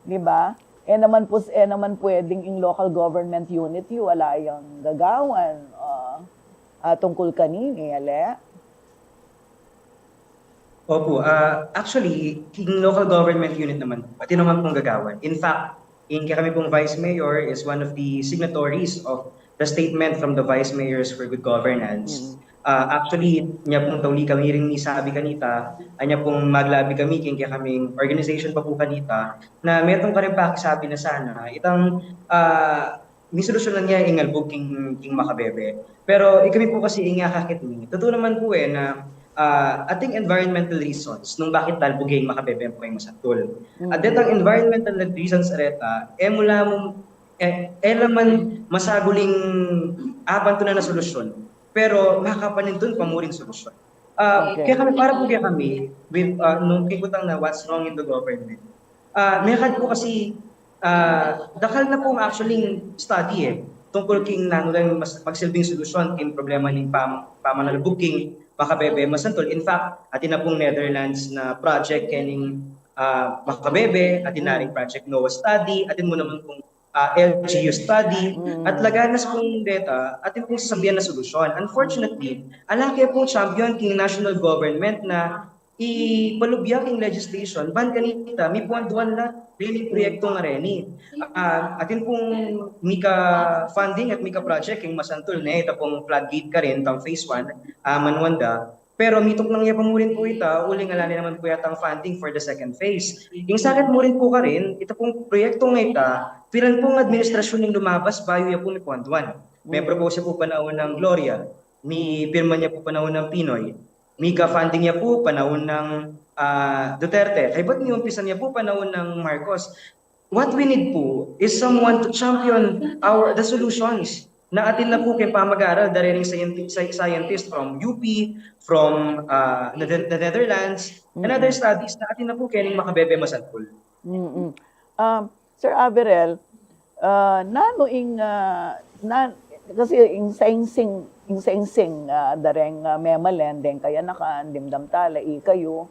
Di ba? E naman pu, e naman pwedeng ing local government unit yu ala yang gagawan, ah, ah, tungkul kanini, ale? Opo, ah, actually, king local government unit naman, atin naman pung gagawan. In fact, ing kekami pung vice mayor is one of the signatories of the statement from the vice mayors for good governance. Ah, actually, nya pung tauli kami rin ni sabi kanita, anya pung maglabi kami, king kekaming organization pa pu kanita, na metung karin pakisabi na sana, itang, ah, misolusyonan ya ing albug king, king Macabebe. Pero ikami pu kasi ing akakit mi. Tutu naman pu e na, ah, ating environmental reasons nung bakit dalbug ya ing Macabebe ampo ing masantul. At detang environmental reasons reta, e mu la mu, e, e la man masaguling apantunan a solusyon. Pero makapanintun pa mu ring solusyon. Ah, kaya kami, para pu kaya kami, with, ah, nung kikutang na what's wrong in the government. Ah, mekad pu kasi, ah, dakal na pung actually study e, tungkul king nanu lang mas, magsilbing solusyon king problema ning pam-, pamanalubug king Macabebe masantul. In fact, atin na pung Netherlands na project kening, ah, Macabebe, atin na ring Project Noah study, atin mu naman pung, ah, L G U study, at laganas pung deta, atin pung sasabian na solusyon. Unfortunately, ala ke pung champion king national government na ipalubya king legislation, ban kanita, mipuanduan la, rening proyektu a reni. Ah, atin pung mika funding at mika project king masantul ne, ita pung floodgate karin, tang phase one, ah, manuan da. Pero mituknang ya pa mu rin pu ita, uling ala ne naman pu yatang funding for the second phase. Ing sakit mu rin pu karin, ita pung proyektu a ita, pilan pung administrasyun ing lumabas, bayu ya pu mipuanduan. Me-propose ya pu panaun nang Gloria, mipirma ya pu panaun nang Pinoy. Mika funding ya pu panaun nang, ah, Duterte. Kaybat miumpisan ya pu panaun nang Marcos. What we need pu is someone to champion our, the solutions. Na atin na pu keng pamag-aral, da rening scienti-, sci-, scientist from U P, from, ah, the, the Netherlands, and other studies, na atin na pu kening Macabebe masantul. Mm-mm. Um, Sir Averel, ah, nanu ing, ah, na, kasi ing saingsing, ing saingsing, ah, dareng, ah, memalen, deng kayanakan, dimdam tala, ikayu,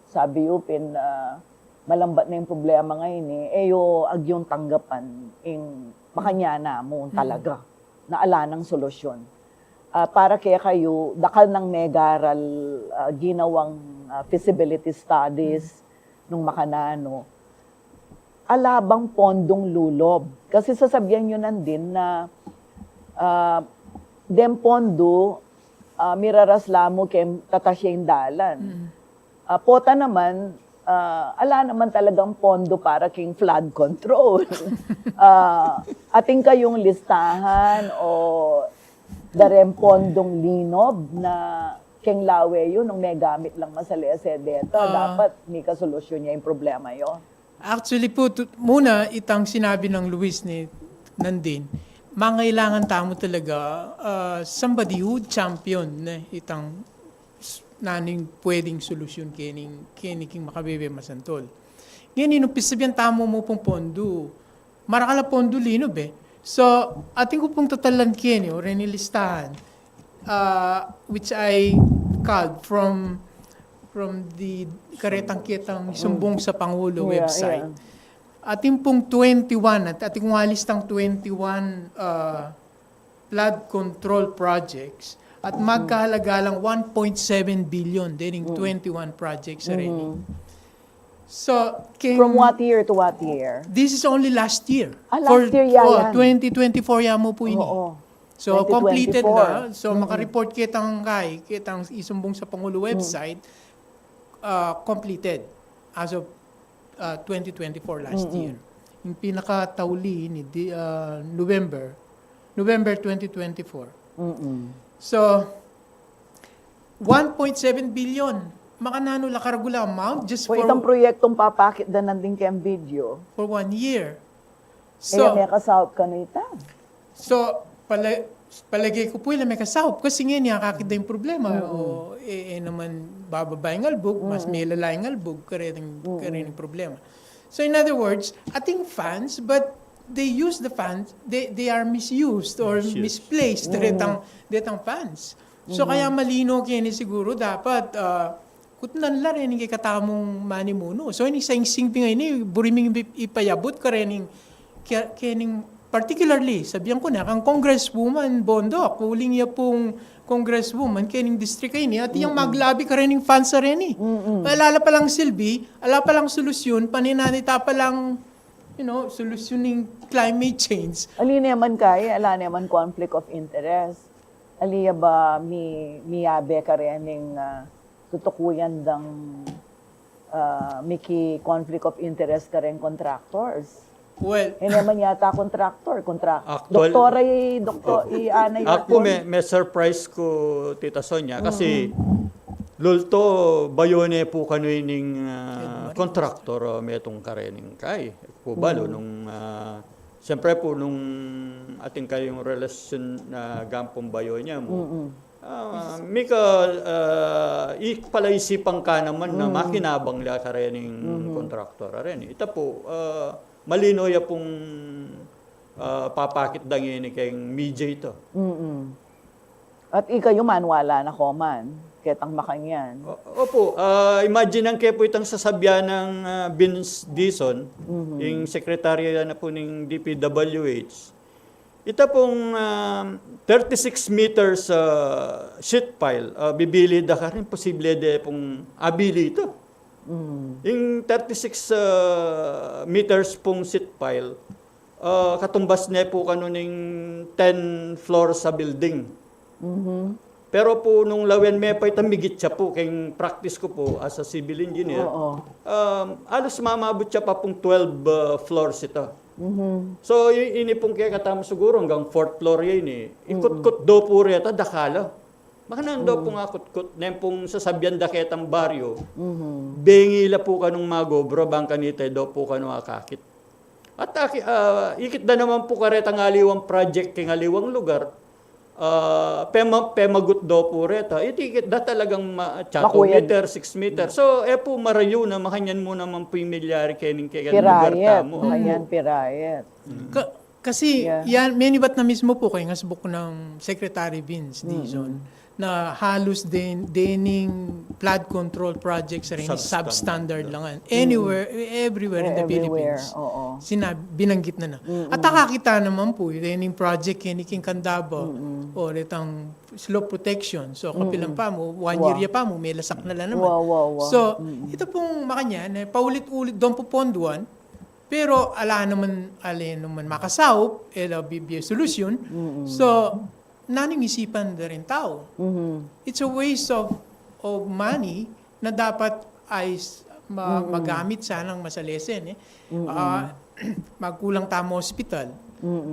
sabi yu pin, ah, malambat na ing problema ngeni, e yu agyung tanggapan ing makanyan na mu talaga na ala nang solusyon. Ah, para kekayu, dakal nang megaral, ah, ginawang, ah, feasibility studies nung makananu. Ala bang pondung lulub? Kasi sasabian yu nandin na, ah, deng pondu, ah, miraras la mu keng tatas ya ing dalan. Ah, pota naman, ah, ala naman talagang pondo para king flood control. Ah, atin kayung listahan o dareng pondung linub na keng lawe yu nung megamit lang masalese deta, dapat mika solusyon ya ing problema yu. Actually pu, tu-, muna itang sinabi nang Luis ne nandin, mangailangan tamu talaga, ah, somebody who champion ne itang s-, nanu ing pwedeng solusyon keni, keni king Macabebe masantul. Ngeni, nung pisabian tamu mu pung pondu, marakal a pondu linub e. So, atin ku pung tatalan keni, o reni listahan, ah, which I culled from, from the karetang ketang Isumbong sa Pangulo website. Atin pung twenty-one, at atin kung alistang twenty-one, ah, flood control projects at magkahalaga lang one point seven billion dening twenty-one projects a reni. So, king, From what year to what year? This is only last year. Ah, last year ya yan. Twenty twenty-four ya mu pu ini. Oo. So, completed Twenty twenty-four. Na. So, makareport ketang kay, ketang Isumbong sa Pangulo website, ah, completed as of, ah, twenty twenty-four, last year. Yung pinakatauli ini, di, ah, November, November twenty twenty-four. So, one point seven billion, makananu la karagul a amount just for, Itang proyektong papakit da nandin keng video. For one year. So, e ya mekasaup kanita. So, pala-, palage ku pu, e la mekasaup kasi ngeni akakit da ing problema. O, e, e naman bababa ing albug, mas melala ing albug karening, karening problema. So, in other words, atin funds, but they use the funds, they, they are misused or misplaced detang, detang funds. So, kaya malino keni siguru dapat, ah, kutnan la rening kekatamung manimunu. So, ini saingsing pin ngeni, buri ming ip-, ipayabut karening, ke-, kening, particularly, sabian ku na, kang Congresswoman Bondoc, uling ya pung Congresswoman kening district a ini, at yang maglabi karening funds a reni. Ala la palang silbi, ala palang solusyon, paninanita palang, you know, solusyon ning climate change. Ali naman kaya, ala naman conflict of interest. Ali ya ba mi, miyabe karening, ah, tutukuyan dang, ah, miki conflict of interest kareng contractors? Well, Ine man yata contractor, kontra Actual- doktora i doktor Opo. i ana Aku yata. me, me surprise ku, Tita Sonia, kasi lulto bayu ne pu kanu ining, ah, contractor, ah, metung karening kai. Ku balu nung, ah, siyempre pu nung atin kayung relasyon na gampung bayu ne mu. Ah, mika, ah, i palaisipan ka naman na makinabang la karening contractor. Aren, ita pu, ah, malino ya pung, ah, papakit da ngeni keng media ita. Mm-mm. At ikayu maniwala na ko man, ketang makanyan. O- Opo, ah, imagine ke pu itang sasabyan nang, ah, Vince Dizon, ing sekretaryo na pu ning D P W H. Ita pung, ah, thirty-six meters, ah, sheet pile, ah, bibili da karin, posible de pung abili ita. Ing thirty-six, ah, meters pung sheet pile, ah, katumbas ne pu kanu ning ten floors a building. Pero pu nung lawen me pa ita, migit ya pu, keng practice ku pu as a civil engineer, Oo. um, alos mamabut ya pa pung twelve, ah, floors ita. So, i- ini pung kekatamu siguru anggang fourth floor ya ini. Ikutkut do pu reta, dakal la. Makananu do pung akutkut, neng pung sasabyan da ketang baryo, bengi la pu kanung magobra, bang kanita do pu kanu akakit. At aki, ah, ikit da naman pu karetang aliwang project keng aliwang lugar, ah, pema, pemagut do pu reta, iti ikit da talagang ma, tsatu Makuyag. meter, six meter. So, e pu marayu na, makanyan mu naman pu ing milyari kening kekeng lugar Pirayet, tamu. Makanyan pirayet. Ka- kasi Yeah. yan, menibat na mismo pu keng hasbuk nang Secretary Vince Dizon na halos den, dening flood control projects rin Substandard. Substandard lang. Anywhere, everywhere in the Everywhere, Philippines. Oo. Sinab-, binanggit na na. At nakakita naman pu, dening project keni keng Candaba, o detang slope protection. So, kapilan pa mu, one Wow. year ya pa mu, may lasak na la naman. Wow, wow, wow. So, ita pung makanyan, eh, paulit-ulit dong puponduan, pero ala naman, ala naman makasaup, e la bibie solusyon. So, nanu ing isipan da ring tau? It's a waste of, of money na dapat ay s- ma- magamit sanang masalesen, eh. Ah, magkulang tamu ospital.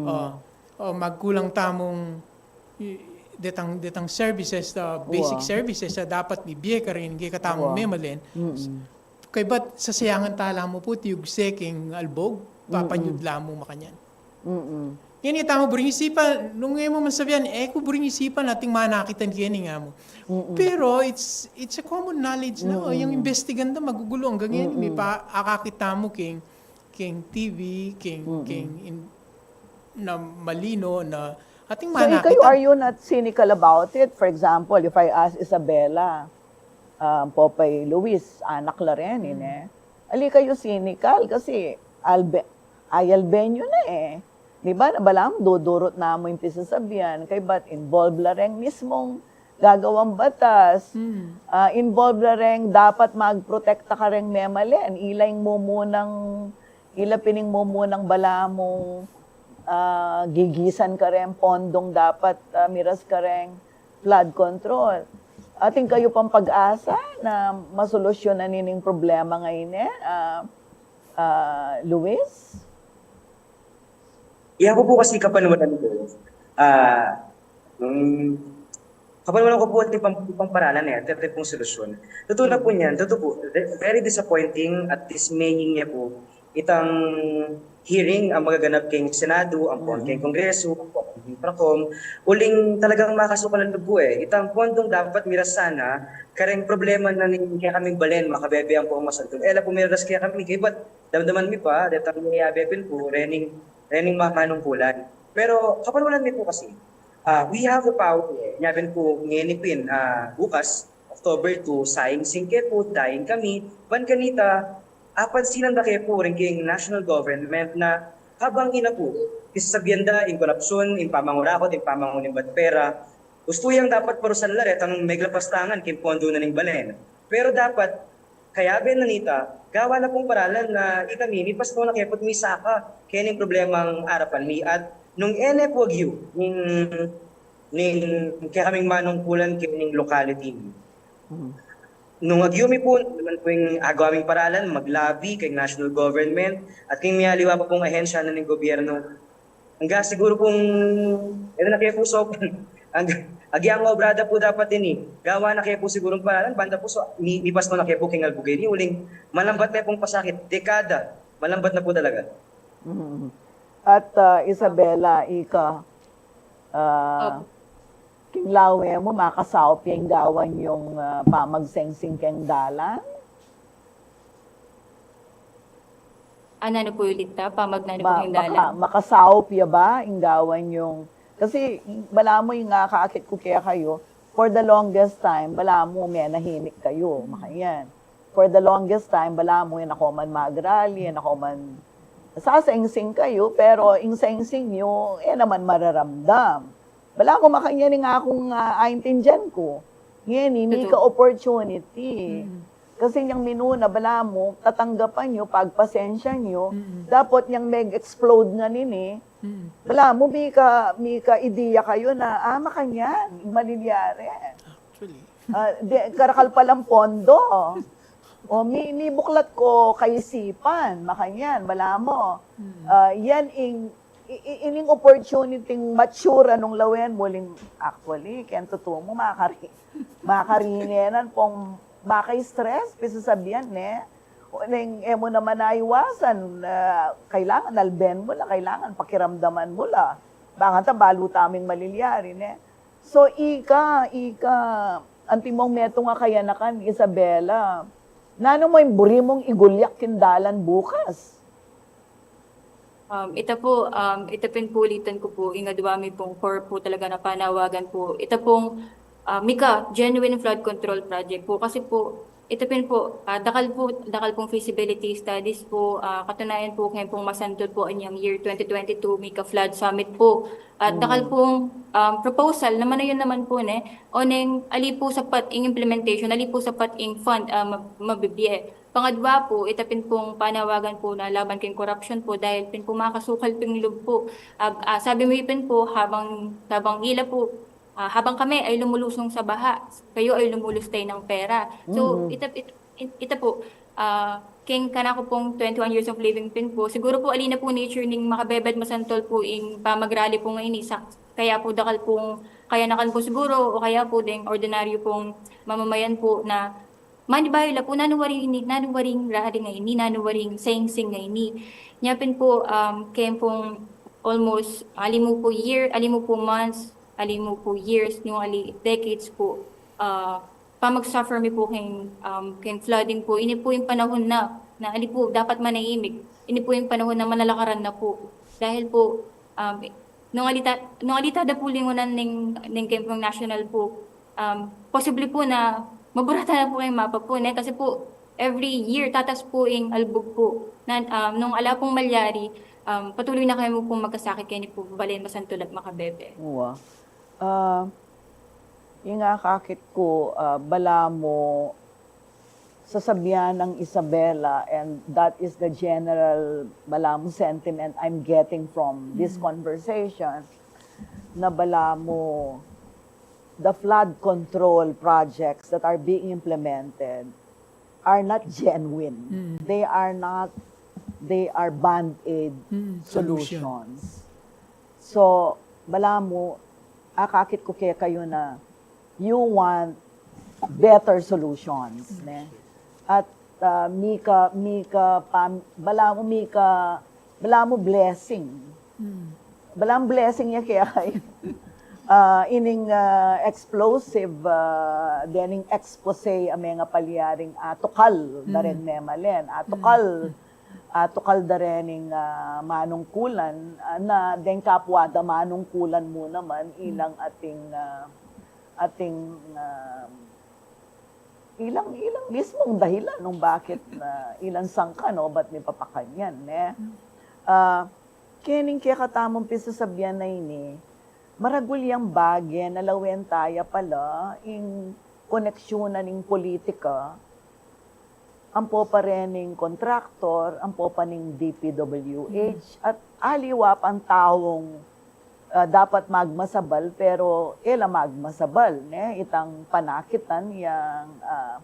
Ah, o magkulang tamung i- detang, detang services, ah, basic Wow. services na dapat bibie karin kekatamu Wow. memalen. Kaybat sasayangan tala mu pu, tiyugse keng albog, papanyud la mu makanyan. Mm-mm. Ngeni tamu buring isipan, nung e mu man sabian, e ku buring isipan ating manakitan keni nga mu. Pero it's, it's a common knowledge na, o, yung investigan da, magugulu anggang ngeni, may pa, akakita mu keng, keng T V, keng, keng in, na malino, na ating So, ikayu, manakitan. Are you not cynical about it? For example, if I ask Isabela, um, Popeye Luis, anak la rin, ine. Ali kayu cynical kasi albe, ay Albenyo na e. Di ba? Balam, dudurut na mu ing pisasabian, kaybat involve la reng mismung gagawang batas. Ah, involve la reng dapat magprotekta kareng memalen. Ila ing mumunang, ila pin ing mumunang balamung, ah, gigisan kareng pondong dapat, ah, miras kareng flood control. Atin kayu pang pag-asa na masolusyonan ining problema ngeni, ah, ah, Luis? Iya ko pu kasi kapanwanan ku, ah, nung, kapanwanan ku pu atin pang, pang paralan e, atin pung solusyon. Tutu na pu niyan, tutu pu, ve- very disappointing at dismaying ya pu itang hearing a magaganap keng Senado, ampon keng Kongreso, ampon keng Procom, uling talagang makasukalan lub ku e. Itang pondong dapat miras sana kareng problema na ning kekaming balen, makabebe ampong masantung. E la pu miras kekami, kaybat damdaman mi pa, detang yayabe pin pu, rening, rening mamanungkulan. Pero kapanwanan mi pu kasi, ah, we have the power e. Nya pin pu ngeni pin, ah, bukas, October two, saing singke pu, daing kami, ban kanita, apansinan da ke pu rin keng national government na habang ina pu, pisasabian da ing korapsyon, ing pamangurakot, ing pamangunimbat pera, gustu yang dapat parusan la retang meglapastan keng pondo na ning balen. Pero dapat, kayabe na nita, gawan na pung paralan na ikami, mipasto na ke pu't misaka kening problemang arapan mi at nung e ne pu agyu ing ning kekaming manungkulan kening locality. Nung agyu mi pu, naman pu ing agawa ming paralan, mag-lobby keng national government, at king mialiwa pa pung ahensya na ning gobyerno. Angga siguro pung, ito na kaya pu, so, ang, agyang obra da pu dapat ini. Gawa na kaya pu siguro ing paralan, banda pu, so, mi, mipasto na kaya pu keng Albuquerque, uling malambat na pung pasakit, dekada, malambat na pu talaga. At, ah, Isabela, ika, ah, king lawe mu, makasaup ya ing gawan yung, ah, pamagsengsing keng dalan? Ano, ano po ulit ta? Pamag na ano po Ma- yung dalan? maka- makasaup ya ba ing gawan yung, kasi balamu ing akakit ku kekayu, for the longest time, balamu menahimik kayu, makanyan. For the longest time, balamu, e na ko man mag-rally, e na ko man, sasengsing kayu, pero ing sengsing yu, e naman mararamdam. Balamu makanyan ing akung, ah, aintindian ku. Ngeni, mika opportunity. Kasi nyang minuna, balamu, tatanggapan yu, pagpasensyan yu, dapot nyang meg-explode ngan ini, balamu, mika, mika idea kayu na, ah, makanyan, malilyari. Actually. Ah, de, karakal palang pondo. O, mi, mibuklat ko kaisipan, makanyan, balamu. Ah, yan ing, i, i, ining opportunity ing matsura nung lawen mu, uling, actually, keng tutu mu, makari, makarinenan pung maka-stress, pisasabian, ne? O, neng, e mu naman aiwasan, ah, kailangan alben mu la, kailangan pakiramdaman mu la. Bakanta balu tamung malilyari, ne? So, ika, ika, antimong metung a kayanakan, Isabela, nanu mu ing buri mung igulyak king dalan bukas? Um, ita po, um, ita pin pu ulitan ku po, ing adwa mi pung core po talaga na panawagan po. Ita pung, ah, mika genuine flood control project po. Kasi po, ita pin po, ah, dakal po, dakal pung feasibility studies po, ah, katunayan po, kaya pung masantol po anyang year twenty twenty-two, mika flood summit po. At dakal pung, um, proposal naman na yun naman po, ne? O neng, ali po sapat ing implementation, ali po sapat ing fund, ah, ma- mabibie. Pangadwa po, ita pin pung panawagan po na laban keng korupsyon po, dahil pin po makasukal pin lub po. Ag, ah, sabi mi pin po, habang, habang ila po, ah, habang kami ay lumulusong sa baha, kayo ay lumulustay ng pera. So, ita, it- it- ita po, ah, keng kanaku pung twenty-one years of living pin po, siguro po, ali na po nature ning makabebet masantol po ing pamagrali po ngeni, sa, kaya po dakal pung kayanakan po siguro, o kaya po ding ordinaryo pung mamamayan po na manibayu la po, nanu waring ini, nanu waring rali ngeni, nanu waring sengsing ngeni. Nya pin po, um, keng pung almost, ali mu po year, ali mu po months, ali mu po years, nung ali decades po, ah, pamagsuffer mi po keng, um, keng flooding po. Ini po ing panahun na, na ali po dapat manahimik. Ini po ing panahun na manalakaran na po. Dahil po, um, nung ali ta-, nung ali ta da po lingunan ning, ning keng pung national po, um, posible po na maburatan na po keng mapa po, ne? Kasi po, every year, tatas po ing albug po. Na, um, nung ala pong malyari, um, patuloy na kami pong magkasakit, keni po balen masantol at makabebe. Wa. Ah, ing akakit ku, ah, balamu, sasabian nang Isabela, and that is the general, balamu, sentiment I'm getting from this conversation, na balamu, the flood control projects that are being implemented are not genuine. They are not, they are band-aid Mm, solution. solutions. So, balamu, akakit ku kekayu na you want better solutions, ne? At, ah, mika, mika, pam, balamu, mika, balamu blessing. Balamu blessing ya kekayu. Ah, ining, ah, explosive, ah, dening expose a menga palyaring atukal da ren memalen, atukal, atukal da rening, ah, manungkulan, ah, na deng kapwa da manungkulan mu naman ilang ating, ah, ating, ah, ilang, ilang mismung dahilan nung bakit na ilang sangkan o ba't mipapakanyan, ne? Ah, kening kekatamung pisasabian a ini, maragul yang bage na lawen ta ya pala ing koneksyunan ning politika, ampo pa rening kontraktor, ampo pa ning D P W H, at aliwa pang taung, ah, dapat magmasabal, pero e la magmasabal, ne? Itang panakitan yang, ah,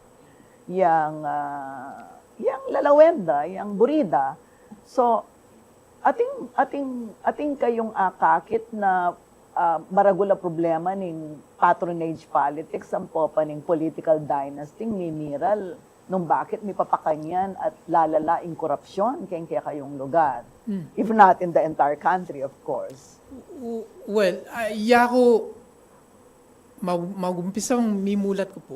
yang, ah, yang lalawenda, yang burida. So, atin, atin, atin kayung akakit na, ah, maragul a problema ning patronage politics, ampo pa ning political dynasty, mimiral nung bakit mipapakanyan at lalala ing korapsyon keng kekayung lugar. Hmm. If not in the entire country, of course. W-, well, ah, yaku, mag-, magumpisang mimulat ku pu.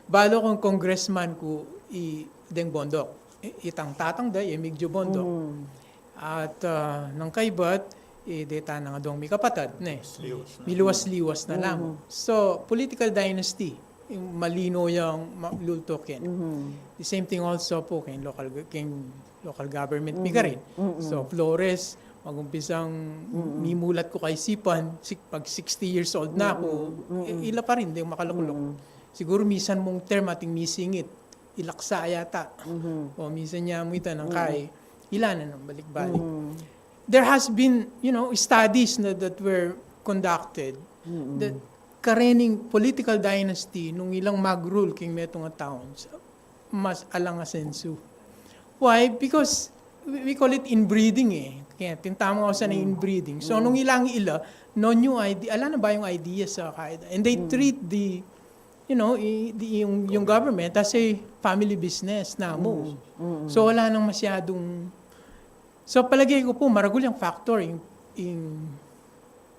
Balu kung congressman ku i deng bondok. I-, itang tatang da, i Emigdio Bondok. Mm. At, ah, nang kaybat, i detang adwang mikapatad, ne? Liwas na. Miluwas-liwas na lang. Mm. So, political dynasty, yung malino yang ma-, lultukin. Mm. The same thing also pu keng local, keng local government, mm, mi karin. Mm. So, Flores, magumpisang, mm, mimulat ku kaisipan, si-, pag sixty years old na ku, mm, mm, i-, ila pa rin deng makalukluk. Mm. Siguru misan mung term atin misingit, ilaksa yata. Mm-hmm. O misan ya mu ita nang, mm, kai, ila na nang balik-balik. Mm-hmm. There has been, you know, studies na that were conducted, mm-hmm, that karening political dynasty nung ilang mag-rule keng metung a towns, mas alang asensu. Why? Because we, we call it inbreeding, eh. Kaya tinatamu ku sana, mm, inbreeding. So, mm, nung ilang ila, no new idea, ala na bayung idea sa kaida. And they, mm, treat the, you know, i-, the, yung, yung government as a family business na mu. Mm, mm. So, wala nang masyadung, so, palagay ku pu, maragul yang factor, yung, yung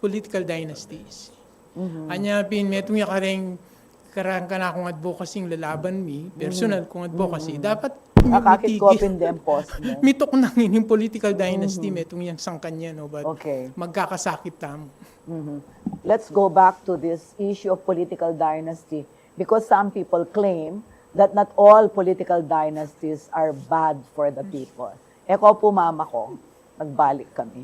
political dynasties. Mhm. Anya pin, metung ya kareng, kareng kanakung advocacy ing lalaban mi, mhm, personal kung advocacy, mhm, dapat mi-, akakit ko mitigil. Pin den post mo. Mituknang ini ing political dynasty, mhm, metung yang sangkan ya, no, but, okay, magkakasakit tamu. Mhm. Let's go back to this issue of political dynasty, because some people claim that not all political dynasties are bad for the people. E ko pu, mama ko, magbalik kami.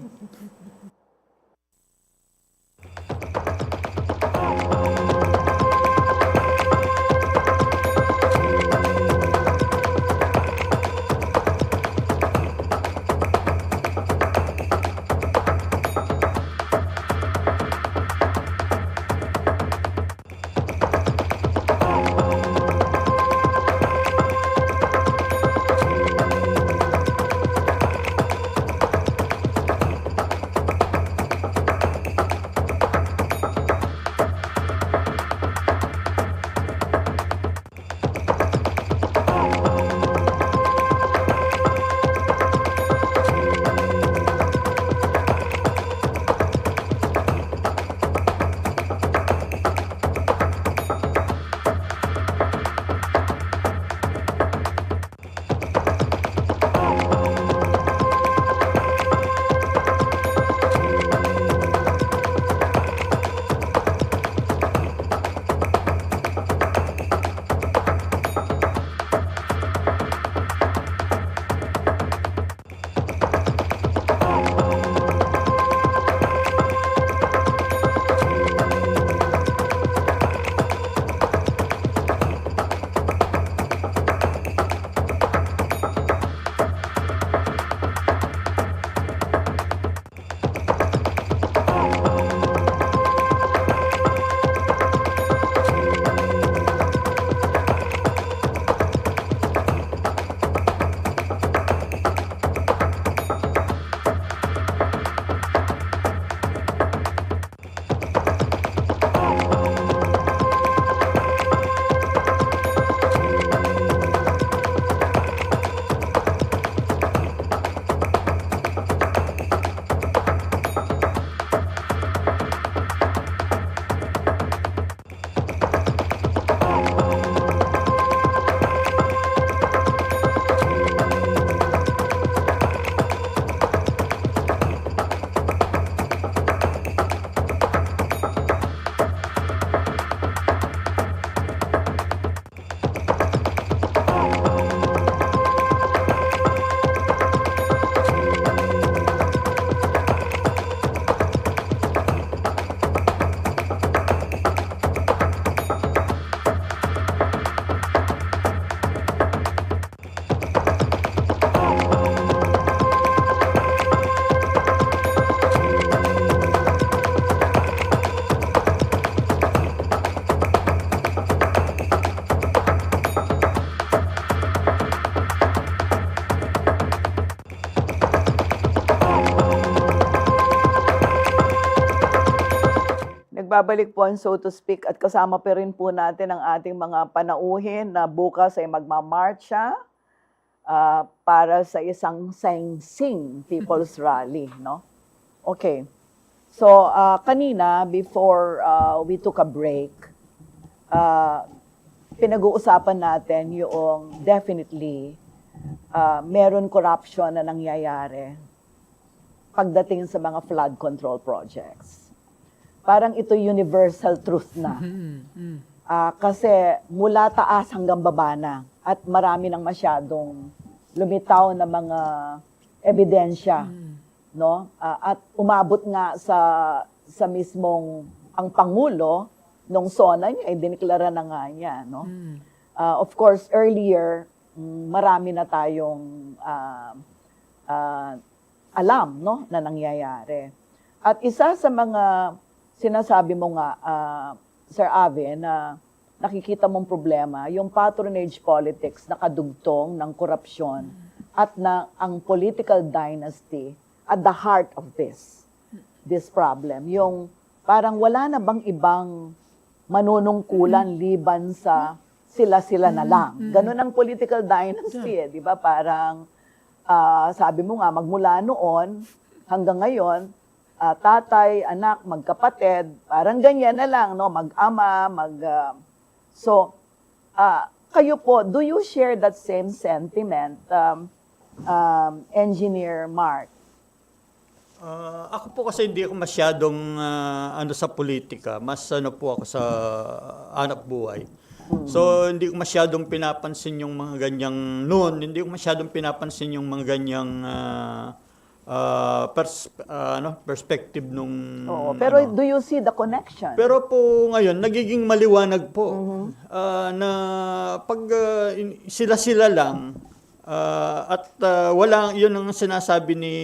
Babalik po ang So to Speak at kasama pa rin po natin ang ating mga panauhin na bukas ay magmamarcha, ah, para sa isang Sing Sing People's Rally, no? Okay. So, ah, kanina, before, ah, we took a break, ah, pinag-uusapan natin yung definitely, ah, meron corruption na nangyayari pagdating sa mga flood control projects. Parang ito universal truth na. Ah, kasi mula taas hanggang baba na at marami nang masyadong lumitaw na mga ebidensya, no? Ah, at umabot nga sa sa mismong ang pangulo nung SONA niya, eh, diniklara na nga niya, no? Ah, of course, earlier, mm, marami na tayong, ah, ah, alam, no, na nangyayari. At isa sa mga sinasabi mo nga, ah, Sir Ave, na nakikita mong problema, yung patronage politics na kadugtong ng korupsyon at na ang political dynasty at the heart of this, this problem. Yung parang wala na bang ibang manunungkulan liban sa sila-sila na lang. Ganun ang political dynasty, eh, di ba? Parang, ah, sabi mo nga, magmula noon hanggang ngayon, ah, tatay, anak, magkapatid, parang ganyan na lang, no? Mag-ama, mag, ah, so, ah, kayo po, do you share that same sentiment, um, um, Engineer Mark? Ah, ako po kasi hindi ako masyadong, ah, ano, sa politika. Mas ano po ako sa hanap buhay. So, hindi ko masyadong pinapansin yung mga ganyang noon. Hindi ko masyadong pinapansin yung mga ganyang, ah, ah, pers-, ah, ano, perspective nung Oo, pero ano. Do you see the connection? Pero po ngayon, nagiging maliwanag po, ah, na pag, ah, in-, sila-sila lang, ah, at, ah, wala, yun ang sinasabi ni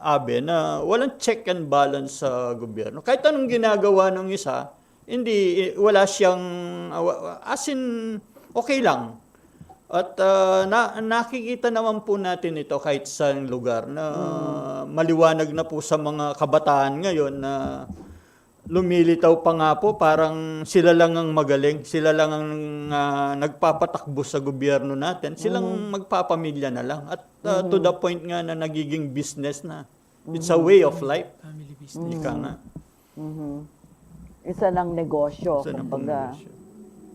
Abe, na walang check and balance sa gobyerno. Kahit anong ginagawa ng isa, hindi, eh, wala siyang, ah, wa-, as in, okay lang. At, ah, na, nakikita naman po natin ito kahit sa lugar na maliwanag na po sa mga kabataan ngayon na lumilitaw pa nga po, parang sila lang ang magaling, sila lang ang, ah, nagpapatakbo sa gobyerno natin, silang magpapamilya na lang. At, ah, to the point nga na nagiging business na. It's a way of life. Family business. Ika nga. Isa ng negosyo, Isa ng kumbaga. negosyo.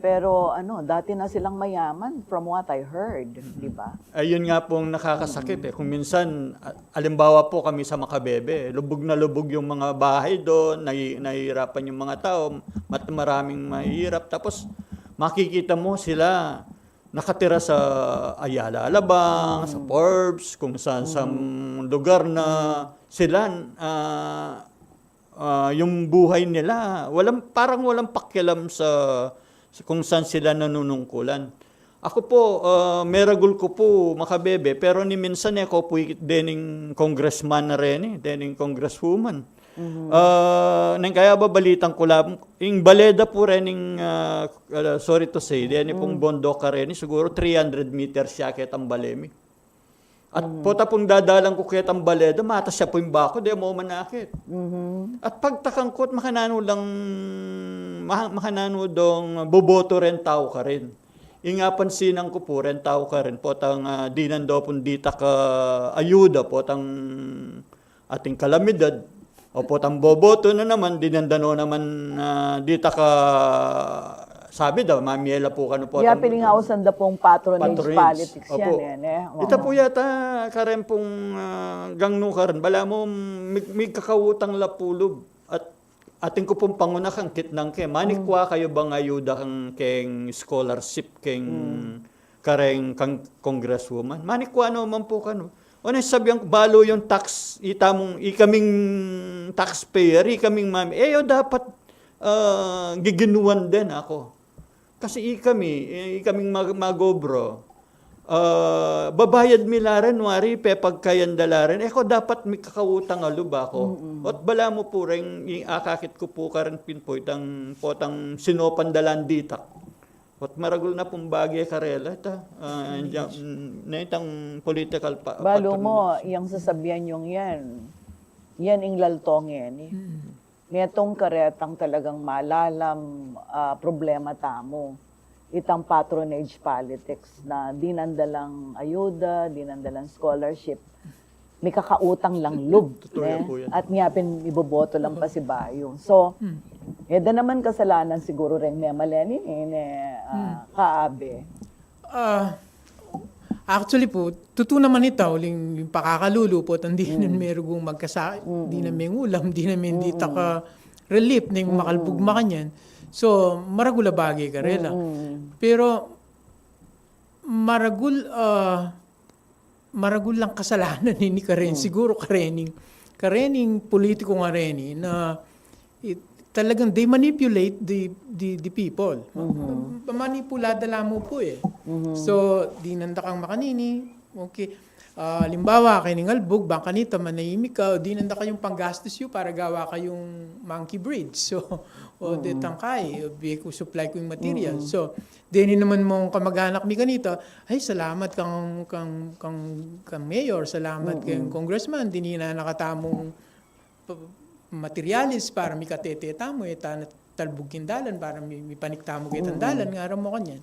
Pero ano, dati na silang mayaman from what I heard, di ba? Ayun nga pong nakakasakit eh. Kung minsan, a-, alimbawa po kami sa Macabebe, lubog na lubog yung mga bahay doon, nahi-, nahihirapan yung mga tao, mat-, maraming mahihirap. Tapos makikita mo sila nakatira sa Ayala Alabang, sa Forbes, kung saan sa lugar na sila, ah, ah, yung buhay nila, walang, parang walang pakialam sa, sa kung saan sila nanunungkulan. Ako po, ah, meragul ko po, Macabebe, pero ni minsan eh, ako po dening congressman na rin eh, dening congresswoman. Ah, nang kaya babalitan ko lang, yung baleda po rening, ah, ah, sorry to say, deni pong bundok ka rin, siguro three hundred meters siya ketang bale mi. At pota pong dadalan ko ketang baleda, matas siya po yung bako, di mo manakit. At pagtakang ko, at makananu lang, ma-, makananu dong boboto rin tao ka rin. Ing apansinan ko po rin tao ka rin, potang, ah, dinan do pong ditak a ayuda, potang ating kalamidad, o potang boboto na naman, dinan da no naman, ah, ditak a, sabi da, mamiela po kanu po. Kaya pilingausan da pong patronage, Patronage. Politics Opo. Yan eh. Ne? Ita po yata, karen pong, ah, gangnu karen, bala mo, mig-, migkakautang la pulub. At atin ko pong panguna kang kitnang ke, manikwa kayo bang ayuda kang keng scholarship keng kareng kang congresswoman? Manikwa naman po kanu. O na sabihan ko, balo yung tax, ita mong, ikaming taxpayer, ikaming mami, eh, yo dapat, ah, giginuan din ako. Kasi ikami, eh, ikaming mag-, magobro, ah, babayad mi la rin, wari, pepagkayan da la rin. Eh, ko dapat mi kakautang a lub ako. Ot bala mo po rin, i-, akakit ko po karen pinpoy, tang, potang sinopan da lang ditak. Ot maragul na pong bage karela, ta, ah, mm, na itang political pa-, Balo mo, patronage. Yang sasabihan yung yan. Yan ing laltong yan eh. Ngetung karetang talagang malalam a problema tamu, itang patronage politics na dinan da lang ayuda, dinan da lang scholarship, mikakautang lang lub, ne? At nya pin iboboto lang pasibayu. So, e da naman kasalanan siguru reng memalen ini, ne, kaabe. Ah, actually pu, tutu naman ita, uling ing pakakalulu pu, at dinan merugung magkasa, dinan mengulam, dinan mendita ka relief ning makalbug makanyan. So, maragul a bage karela. Pero, maragul, ah, maragul lang kasalanan ini karen, siguro karening, karening politiko nga reni na talagang they manipulate the, the, the people. Manipulada la mu pu e. So, dinan da kang makanini, okay. Ah, alimbawa, keni ngalbug, bang kanita, manahimik ka, o dinan da kayung panggastus yu para gawa kayung monkey bridge. So, o detang kai, o bie ku supply ku ing material. So, deni naman mung kamaganak mi kanita, ay, salamat kang, kang, kang, kang mayor, salamat kang congressman, dinan na katamung materialis para mikatete tamu, e ta na talbug king dalan para mi, mipanik tamu ketang dalan, ngara mu kanyan.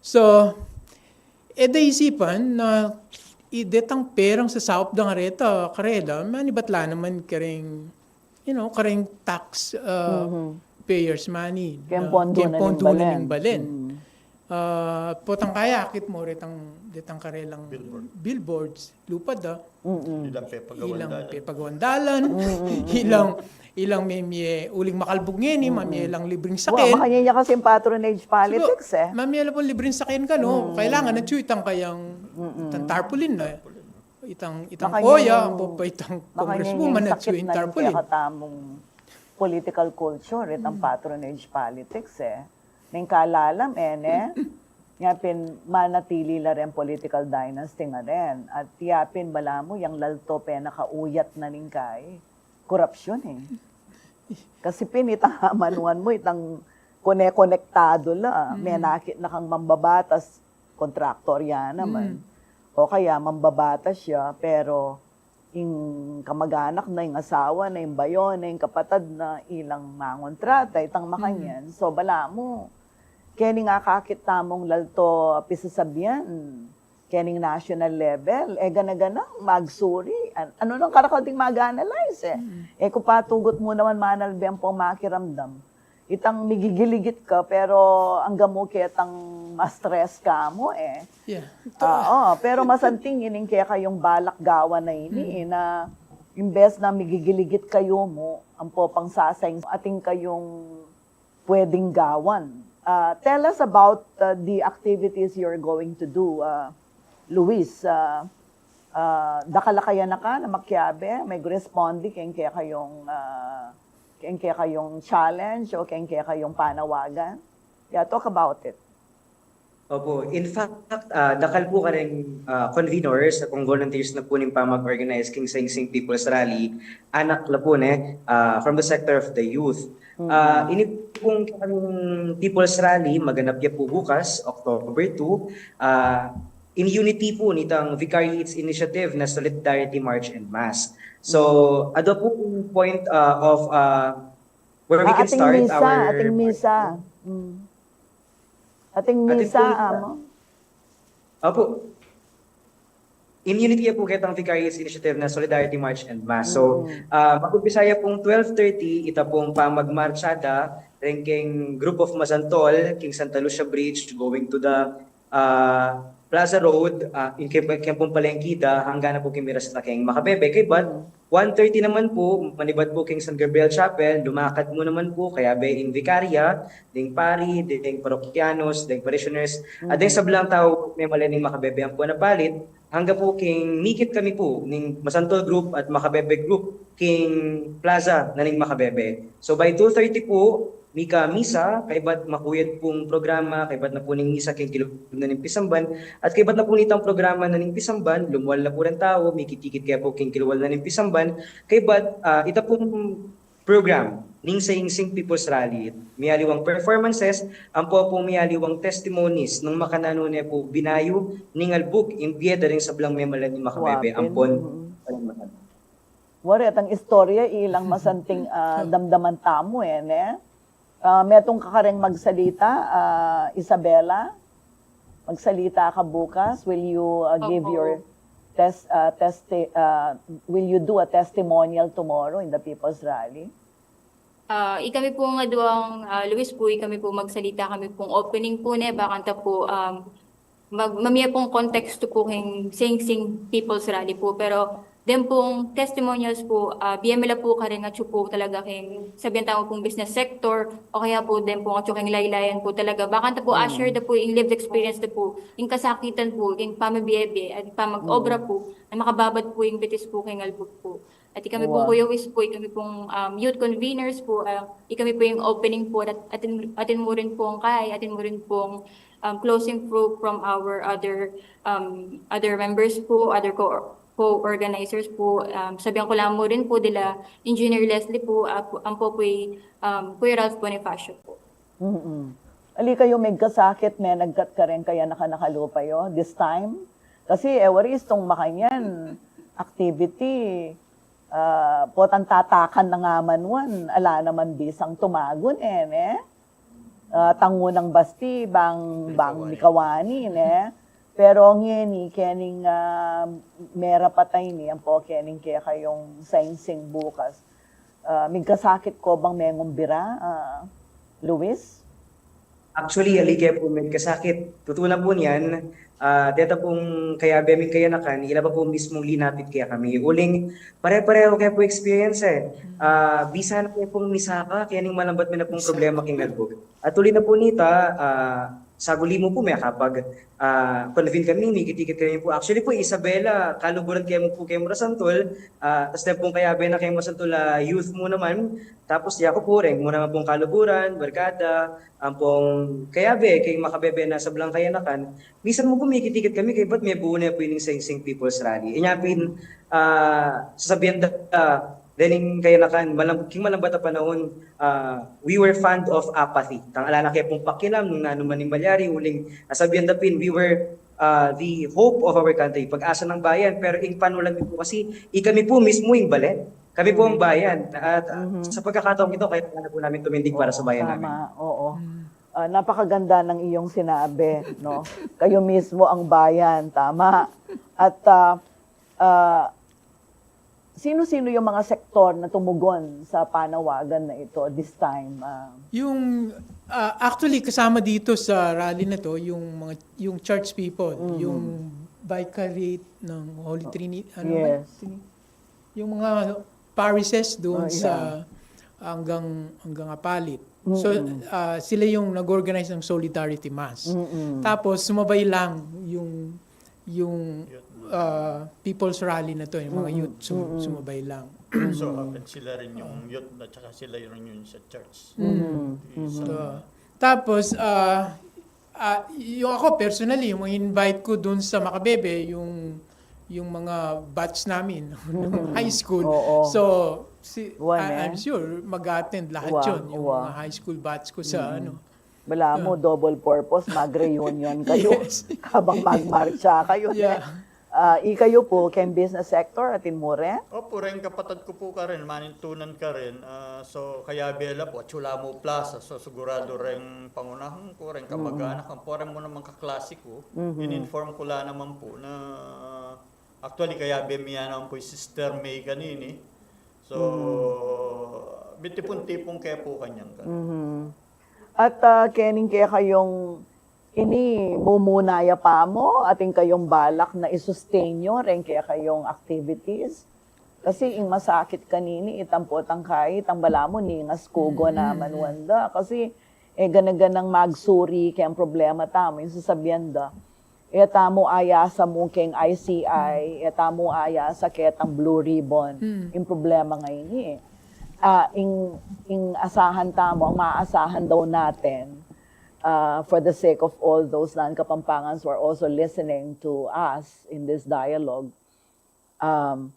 So, e da isipan na, i detang perang sasaup da kareta, karela, manibat la naman kareng, you know, kareng tax, uh, payers money. Keng pondo na ning balen. Ah, potang kaya akit mu retang, detang karelang billboards, lupad da. Ilang pepagawan dalan. Ilang, ilang memie, uling makalbug ngeni, mamie lang libring saken. Makanyan ya kasi ing patronage politics e. Mamie lang pung libring saken kanu, kailangan na chu itang kayang, itang tarpaulin na. Itang, itang koya, ampo pa itang congresswoman na chu ing tarpaulin. Katamung political culture, itang patronage politics e. Ning kalalam e, ne? Nya pin manatili la ren political dynasty nga ren. At ya pin balamu, yang lalto penakauyat na ning kai, korapsyun e. Kasi pin itang amanuan mu, itang kone-konektado la, menakit na kang mambabatas, kontraktor ya naman. O kaya mambabatas ya, pero ing kamaganak na, ing asawa na, ing bayu na, ing kapatad na, ilang mangontrata, itang makanyan. So, balamu, kening akakit tamung lalto pisasabian, kening national level, e gana-gana magsuri. An-, anu nang karakal ding mag-analyze e? E ku pa tugut mu naman manalbe ampong makiramdam. Itang migigiligit ka, pero angga mu ketang ma-stress ka mu e. Oo, pero masanting ining kekayung balak gawan na ini e, na imbes na migigiligit kayu mu, ampo pang sasayang atin kayung pwedeng gawan. Ah, tell us about, uh, the activities you're going to do, uh, Luis. Ah, ah, dakal a kayanak na makiabe, magrespondi keng kekayung, ah, keng kekayung challenge o keng kekayung panawagan. Yeah, talk about it. Opo. In fact, ah, dakal pu kareng, ah, conveners, akung volunteers na pu ning pamag-organize king Sing Sing People's Rally, anak la pu ne, ah, from the sector of the youth. Ah, ini pung People's Rally, maganap ya pu bukas, October two, ah, in unity pu nitang Vicariate's initiative na Solidarity March and Mass. So, adwa pu ing point, ah, of, ah, where we can start our... Ating misa. Ating misa, amo. Opo. In unity ya pu ketang Vicariate's initiative na Solidarity March and Mass. So, ah, mag-umpisa ya pung twelve thirty, ita pung pamagmarcha da, reng keng Group of Masantol, king Santa Lucia Bridge, going to the, ah, Plaza Road, ah, ing keng, keng pung palengki da, angga na pu king miras na keng Macabebe. Kaybat, one thirty naman pu, manibat pu king San Gabriel Chapel, lumakad mu naman pu, kayabe ing vicaria, deng pari, deng parokyanos, deng parishioners, at deng sablang tau memalen ning Macabebe ampon a palit, angga pu king mikit kami pu ning Masantol Group at Macabebe Group king plaza na ning Macabebe. So by two thirty pu, mika misa, kaybat makuyad pung programa, kaybat na pu ning misa king kilub na ning pisamban, at kaybat na pu nitang programa na ning pisamban, lumual na pu reng tau, mikit-ikit kaya pu king kilual na ning pisamban, kaybat, ah, ita pung program ning Sing Sing People's Rally, miyaliwang performances, ampo pung miyaliwang testimonies nung makananu ne pu binayu ning albug ing bie da ring sablang memalen ning Macabebe ampon Wari, at ang istorya, ilang masanting, ah, damdaman tamu, e, ne? Ah, metung ka kareng magsalita, ah, Isabela? Magsalita ka bukas? Will you, ah, give your test-, ah, testi-, ah, will you do a testimonial tomorrow in the People's Rally? Ah, ikami pu nga duang, ah, Luis pu, ikami pu magsalita, kami pung opening pu, ne, bakanta pu, um, mag-, mamie pung kontekstu pu king Sing Sing People's Rally pu, pero den pung testimonials pu, ah, bie mi la pu kareng atyu pu talaga king sabian tamu pung business sector, o kaya pu den pung atyu king laylayan pu talaga. Bakanta pu, ah, share da pu ing lived experience da pu, ing kasakitan pu, ing pamabie-bie, at pamag-obra pu, na makababat pu ing bitis pu king albut pu. At ikami pung Kuya Wis pu, ikami pung, um, youth conveners pu, ah, ikami pu ing opening pu, at atin, atin mu rin pung kai, atin mu rin pung, um, closing pu from our other, um, other members pu, other co-, co-organizers pu, um, sabian ku la mu rin pu dila Engineer Leslie pu, ah, pu-, ampo pu i, um, Kuya Ralph Bonifacio pu. Mm-mm. Ali kayu migkasakit, menagkat kareng kayanakan a kalupa yu, this time? Kasi, e, wari istung makanyan activity, ah, potang tatakan na nga man wan, ala naman bisang tumagun, e, ne? Ah, tangu nang basti, bang, bang mikawani, ne? Pero ngeni, kening, ah, mera patay ni, ampo kening kekayung Sing Sing bukas. Ah, migkasakit ko bang mengumbira, ah, Luis? Actually, ali ke pu migkasakit. Tutu na pu niyan, ah, deta pung kayabe ming kayanakan, ila pa pu mismung linapit kekami. Uling pare-pareho ke pu experience, e. Ah, bisa na ke pung misaka, kening malambat mi na pung problema king albut. At uli na pu nita, ah, saguli mu pu mekapag, ah, convene kami, mikit-ikit kami pu. Actually pu, Isabela, kaluburan ke mu pu keng Mura Santul, ah, tas den pung kayabe na keng Mura Santul, ah, youth mu naman. Tapos yaku pu, reng mu naman pung kaluburan, barkada, ampong kayabe keng makabebe na sablang kayanakan. Misan mu pu mikit-ikit kami, kaybat mebuo ne pu ining Sing Sing People's Rally. Inya pin, ah, sasabian da, ah, dening kayanakan, malam-, king malambat a panaun, ah, we were fond of apathy. Tang ala na ke pung pakialam nung nanu man ing malyari, uling, ah, sabian da pin, we were, ah, the hope of our country, pag-asa ng bayan. Pero ing panulat mi pu kasi, ikami pu mismu ing bale. Kami pu ang bayan. At, ah, sa pagkakataong ito, kailangan na pu namin tumindig para sa bayan namin. Tama, oo. Ah, napakaganda ng iyong sinabi, no? Kayo mismo ang bayan, tama. At, ah, ah, sino-sino yung mga sektor na tumugon sa panawagan na ito this time? Ah, Yung, ah, actually, kasama dito sa rally na 'to, yung mga, yung church people, yung vicariate ng Holy Trinity, ano ba? Yes. Trini-, yung mga parishes doon sa hanggang, hanggang Apalit. So, ah, sila yung nag-organize ng Solidarity Mass. Tapos, sumabay lang yung, yung, ah, people's rally na 'to, yung mga youth sum-, sumabay lang. So, happen sila rin yung youth at saka sila rin yung sa church. So, tapos, ah, ah, yung ako, personally, yung mga invite ko dun sa Makabebe, yung, yung mga batch namin, nung high school. Oo. So, si, Wan, I-, eh. I'm sure, mag-attend lahat Wa, yun, yung wa. mga high school batch ko sa, ano. Bala mo, double purpose, mag-reunion kayo. Yes. Habang magmarcha kayo, Yeah. eh. Ah, ikayo po, keng business sector, atin mu rin? Opo, reng kapatad ku pu karin, manintunan karin. Ah, so, kayabe la pu, atsu la mu plaza, so, sigurado reng pangunahan ku, reng kamag-anak, ampo reng mu namang kaklase ku, in-inform ku la naman pu na, actually, kayabe mi ya naman pu i Sister May kanini. So, mitipun-tipun ke pu kanyan ka. Mhm. At, ah, kening kekayung ini, mumuna ya pa mu, atin kayung balak na i-sustain yu reng kekayung activities? Kasi ing masakit kanini, itang potang kai, itang bala mu, ningas kugo naman wan da. Kasi, e, gana-ganang magsuri keng problema tamu, ing sasabian da, e tamu ayasa mu keng I C I, e tamu ayasa ketang Blue Ribbon, ing problema ngeni. Ah, ing, ing asahan tamu, ang maasahan daw natin, ah, for the sake of all those non-Kapampangans who are also listening to us in this dialogue, um,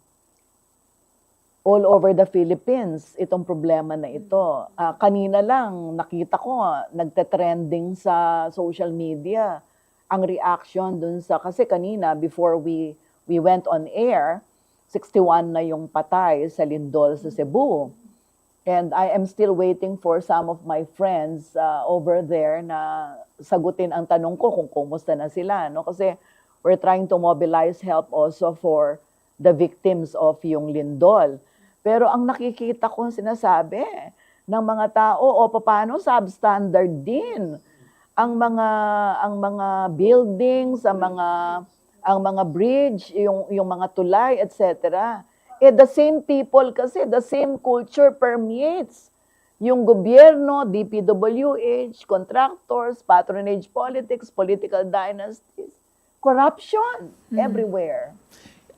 all over the Philippines, itong problema na ito. Ah, kanina lang, nakita ko, nagte-trending sa social media ang reaction dun sa, kasi kanina, before we, we went on air, sixty-one na yung patay sa lindol sa Cebu. And I am still waiting for some of my friends, uh, over there na sagutin ang tanong ko kung kumusta na sila, no? Kasi we're trying to mobilize help also for the victims of yung lindol. Pero ang nakikita kong sinasabi ng mga tao, o paano substandard din ang mga, ang mga buildings, ang mga, ang mga bridge, yung, yung mga tulay, et cetera. Eh, the same people kasi, the same culture permeates. Yung gobyerno, D P W H, contractors, patronage politics, political dynasties, corruption everywhere.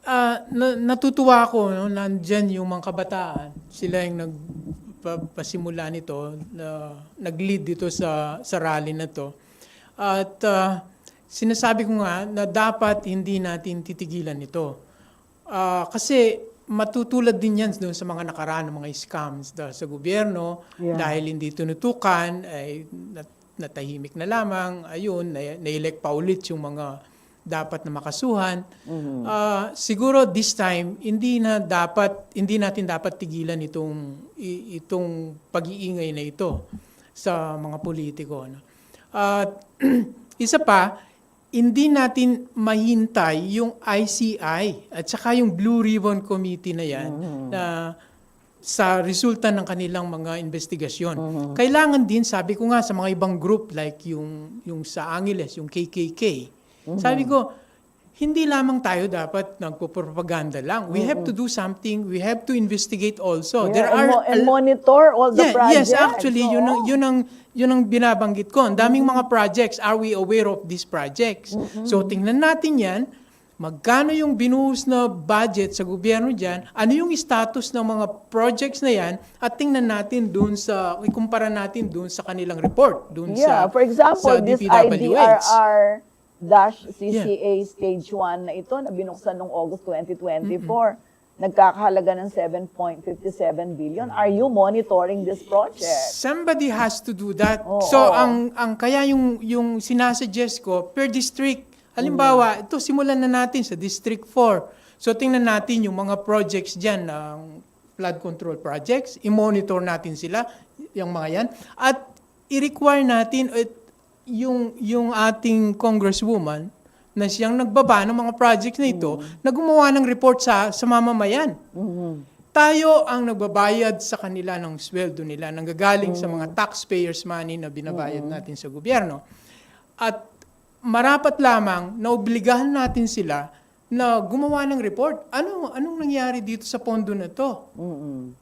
Ah, na, natutuwa ako, no, nandyan yung mga kabataan. Sila yung nagpasimula nito, na, nag-lead dito sa, sa rally na to. At ah, sinasabi ko nga na dapat hindi natin titigilan ito. Ah, kasi matutulad din yan doon sa mga nakaraan ng mga scams da, sa gobyerno, Yeah. dahil hindi tinutukan, ay nat- natahimik na lamang, ayun, na- na-elect pa ulit yung mga dapat na makasuhan. Ah, siguro this time, hindi na dapat, hindi natin dapat tigilan itong, i- itong pag-iingay na ito sa mga politiko, no? At isa pa, hindi natin mahintay yung I C I at saka yung Blue Ribbon Committee na yan na sa resulta ng kanilang mga investigasyon. Kailangan din, sabi ko nga, sa mga ibang group like yung, yung sa Angeles, yung K K K, sabi ko, hindi lamang tayo dapat nagpo-propaganda lang. We have to do something. We have to investigate also. Yeah, There and, are mo- and a- monitor all the Yeah, projects. Yes, actually, yun ang, Oo. yun ang, yun ang binabanggit ko. Ang daming mga projects. Are we aware of these projects? So, tingnan natin yan. Magkano yung binuhos na budget sa gobyerno dyan? Ano yung status ng mga projects na yan? At tingnan natin dun sa, ikumpara natin dun sa kanilang report. Dun Yeah, sa, for example, sa this D P W H. I D R R dash C C A stage one na ito na binuksan noong August twenty twenty-four. Nagkakahalaga ng seven point five seven billion. Are you monitoring this project? Somebody has to do that. Oo. So, ang, ang kaya yung, yung sinasuggest ko, per district, halimbawa, ito simulan na natin sa District four. So, tingnan natin yung mga projects dyan, ang flood control projects, i-monitor natin sila, yung mga yan. At i-require natin, eh, yung, yung ating congresswoman na siyang nagbaba ng mga projects na ito, na gumawa ng report sa, sa mamamayan. Tayo ang nagbabayad sa kanila ng sweldo nila, nanggagaling sa mga taxpayers' money na binabayad natin sa gobyerno. At marapat lamang na obligahan natin sila na gumawa ng report. Ano, anong nangyari dito sa pondo na to?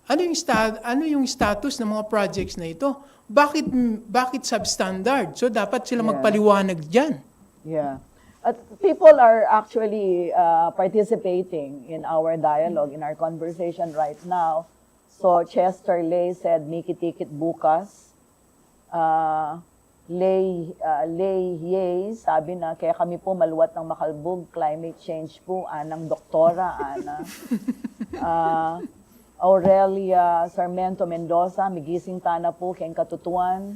Ano yung sta- ano yung status ng mga projects na ito? Bakit bakit substandard? So dapat sila Yeah. magpaliwanag diyan. Yeah. At people are actually uh, participating in our dialogue, in our conversation right now. So Chester Lay said, "Mikit-ikit bukas." Uh, Lay, uh, Lay Ye, sabi na, "Kaya kami po maluwat ng makalbug, climate change po, anang doktora, ana." Uh, Aurelia Sarmiento Mendoza, "Migising tana po keng katutuan.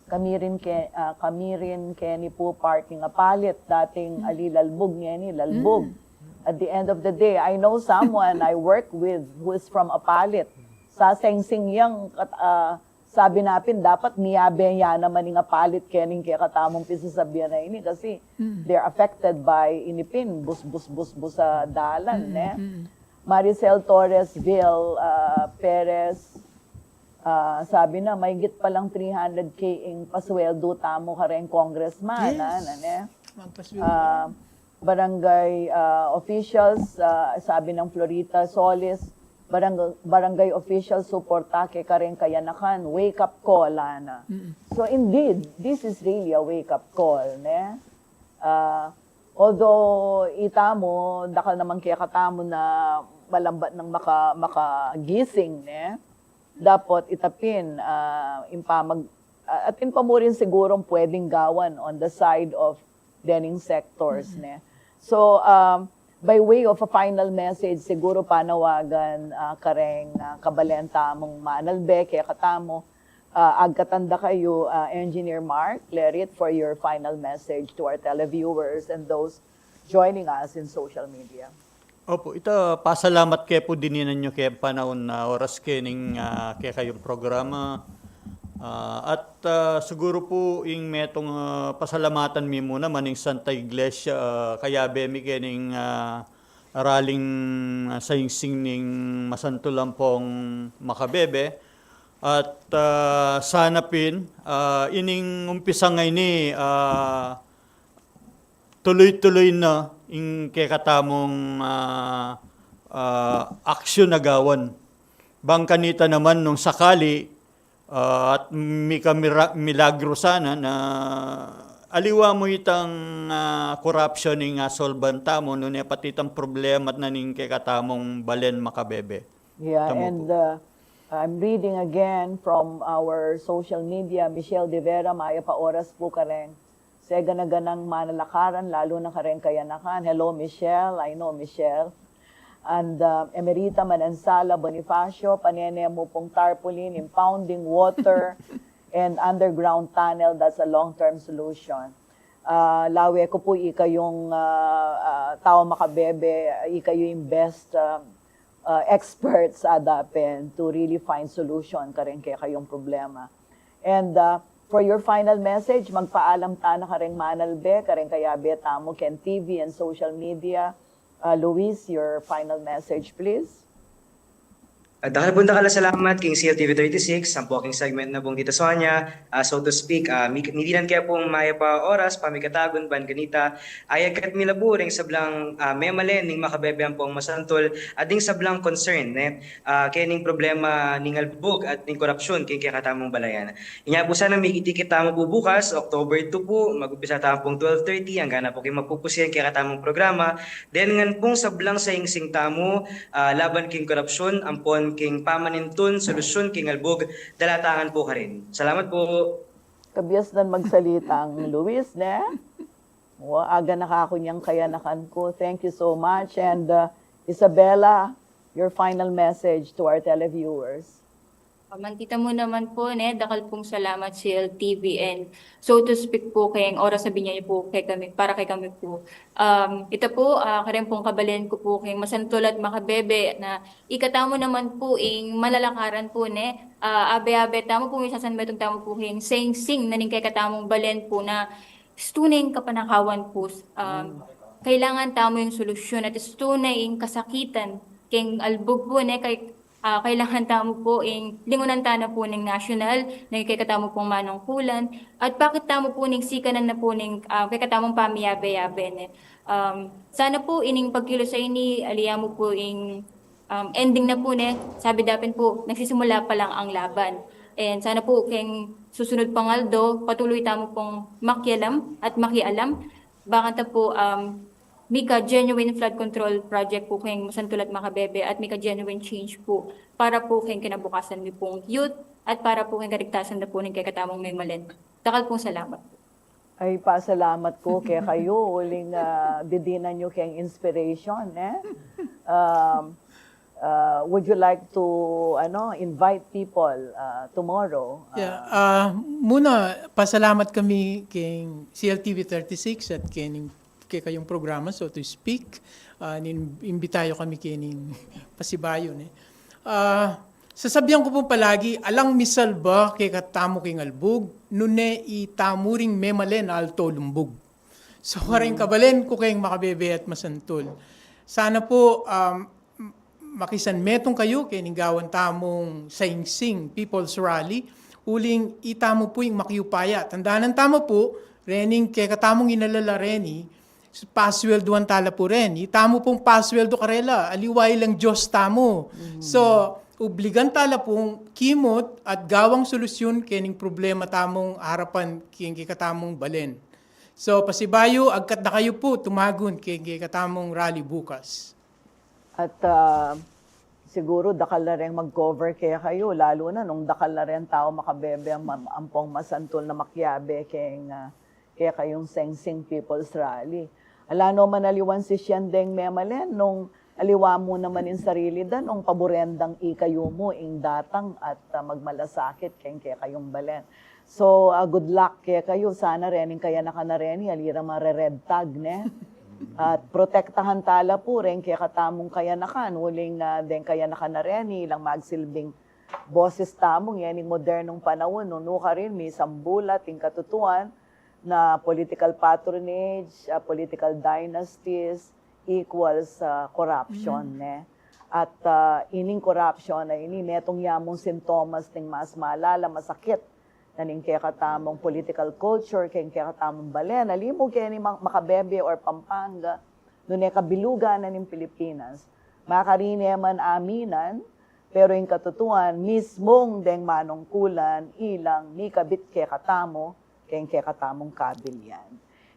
Kami rin, ke, ah, kami rin keni po part ning Apalit, dating ali lalbug, ngeni lalbug." At the end of the day, I know someone I work with who is from Apalit. Sasengsing yang kat-, ah, sabi na pin, dapat miyabe ya naman ing Apalit kening kekatamung pisasabian a ini kasi they're affected by ini pin, bus, bus, bus, bus a dalan, ne? Maricel Torres Vil, ah, Perez, ah, sabi na, "Mahigit palang three hundred K ing pasweldo tamu kareng congressman," Yes. ah, na, ne? Magpasweldo. Ah, barangay, ah, officials, ah, sabi ng Florita Solis, "Barang-, barangay officials, suporta ke kareng kayanakan, wake up call," ana. So indeed, this is really a wake up call, ne? Ah, although itamu, dakal naman kekatamu na malambat nang maka-, makagising, ne? Dapot ita pin, ah, impamag-, ah, atin pa mu rin sigurong pwedeng gawan on the side of dening sectors, ne? So, um, by way of a final message, siguro panawagan, ah, kareng, ah, kabalen tamung manalbe kekatamu, ah, agkatan da kayu, ah, Engineer Mark Lerit, for your final message to our televiewers and those joining us in social media. Opo, ita pasalamat ke pu dininan yu ke panaun na oras ke ning, ah, kekayung programa. Ah, at, ah, siguru pu ing metung, ah, pasalamatan mi mu naman ing Santa Iglesia, ah, kayabe mi ke ning, ah, raling, ah, saingsing ning masantul ampong makabebe. At, ah, sana pin, ah, ining umpisa ngeni, ah, tuluy-tuluy na ing kekatamung, ah, ah, aksyon a gawan. Bang kanita naman nung sakali, ah, at mika mira-, milagro sana na aliwa mu itang, ah, korapsyon ing asolban tamu, nune pati itang problema na ning kekatamung balen makabebe. Yeah, Tamu and po. uh, I'm reading again from our social media, Michelle De Vera, mayap a oras pu kareng segana-ganang manalakaran, lalu na kareng kayanakan. Hello, Michelle. I know Michelle. And uh, Emerita Manansala Bonifacio, panene mu pung tarpaulin, impounding water, and underground tunnel, that's a long-term solution. Uh, lawe ku pu ikayung uh, uh, tau makabebe, ikayu ing best uh, uh, experts ada pin to really find solution kareng kekayung problema. And uh, for your final message, magpaalam tana kareng manalbe, kareng kayabe tamu ken T V and social media. Uh, Luis, your final message, please. At dakal pung dakal a salamat king C L T V thirty-six, ampo king segment na pung Tita Sonia, ah, so to speak, ah, mi-, midinan ke pung mayap a oras, pamikatagun, ban kanita, ayagat mi la pu ring sablang, ah, memalen ning makabebe ampong masantul, at ding sablang concern, ne, ah, kening problema ning albug at ning korapsyon king kekatamung balayan. Inya pu sana mikitikit tamu pu bukas, October two pu, mag-umpisa tamu pung twelve thirty, anggang na pu king mapupusi ing kekatamung programa, den ngan pung sablang saingsing tamu, ah, laban king korapsyon, ampon king pamanintun solusyon king albug, dalatangan pu karin. Salamat pu. Kabiasnan magsalitang Luis, ne? Wa, aga na kaku nyang kayanakan ku. Thank you so much. And uh, Isabella, your final message to our televiewers. Mantita mu naman pu, ne, dakal pung salamat C L T V and so to speak pu keng oras a binie yu pu kekami, para kekami pu. Um, ita pu, ah, kareng pung kabalen ku pu keng masantul at makabebe na ikatamu naman pu ing manalakaran pu, ne, ah, abe-abe tamu pu, misasanmetung tamu pu keng saingsing na ning kekatamung balen pu na istu ne ing kapanakawan pu, um, kailangan tamu ing solusyon at istu ne ing kasakitan keng albug pu, ne, kay ah, kailangan tamu pu ing lingunan tana pu ning nasyonal, ning kekatamu pung manungkulan, at pakit tamu pu ning sikanan na pu ning, ah, kekatamung pamiyabe-yabe, ne. Um, sana pu ining pagkilos a ini, ali ya mu pu ing, um, ending na pu, ne, sabi da pin pu, nagsisimula pa lang ang laban. And sana pu keng susunod pang aldo, patuloy tamu pung makialam at makialam, bakanta pu, um, mika genuine flood control project pu keng masantul at makabebe at mika genuine change pu para pu keng kinabukasan mi pung youth at para pu keng kaligtasan da pu ning kekatamung memalen. Dakal pung salamat pu. Ay, pasalamat ku kekayu uling ah, didinan yu keng inspiration, eh? Um, uh, would you like to ano invite people uh, tomorrow? Yeah, ah, muna, pasalamat kami keng C L T V thirty-six at kening kekayung programa, so to speak. Ah, nin-, imbita yu kami kening pasibayu, ne. Ah, sasabian ku pung palagi, alang misalba kekatamu keng albug, nune itamu ring memalen alto lumbug. So, kareng kabalen ku keng makabebe at masantul. Sana pu, um, makisanmetung kayu kening gawan tamung saingsing People's Rally, uling itamu pu ing makiupaya. Tandanan tamu pu, rening kekatamung inalala reni, paswelduan tala pu reni, itamu pung pasweldu karela, aliwa ilang Dios tamu. So, obligan tala pung kimut at gawang solusyun kening problema tamung arapan keng kekatamung balen. So, pasibayu, agkat da kayu pu tumagun keng kekatamung rally bukas. At ah, siguru dakal la reng mag-cover kekayu, lalu na nung dakal la reng tau makabebe am-, ampong masantul na makiabe keng ah, kekayung Saingsing People's Rally. Ala no man aliwan sisian deng memalen nung aliwa mu naman ing sarili da nung paburen dang ikayu mu ing datang at ah, magmalasakit keng kekayung balen. So ah, good luck kekayu. Sana rening kayanakan a reni ali ra mare-red tag, ne? At protektahan tala pu ring kekatamung kayanakan, uling, ah, deng kayanakan na reni, ilang magsilbing boses tamu ngening modernong panaun, nung nukarin misambulat ing katutuan na political patronage, ah, political dynasties equals, ah, corruption, ne? At, ah, ining corruption a ini, metung ya mung sintomas ning mas malala, masakit na ning kekatamung political culture, keng kekatamung balen, alimu keni Mang-, Macabebe or Pampanga, nune kabilugan na ning Pilipinas. Makarine man aminan, pero ing katutuan, mismung deng manungkulan, ilang mikabit kekatamu, keng kekatamung kabilyan.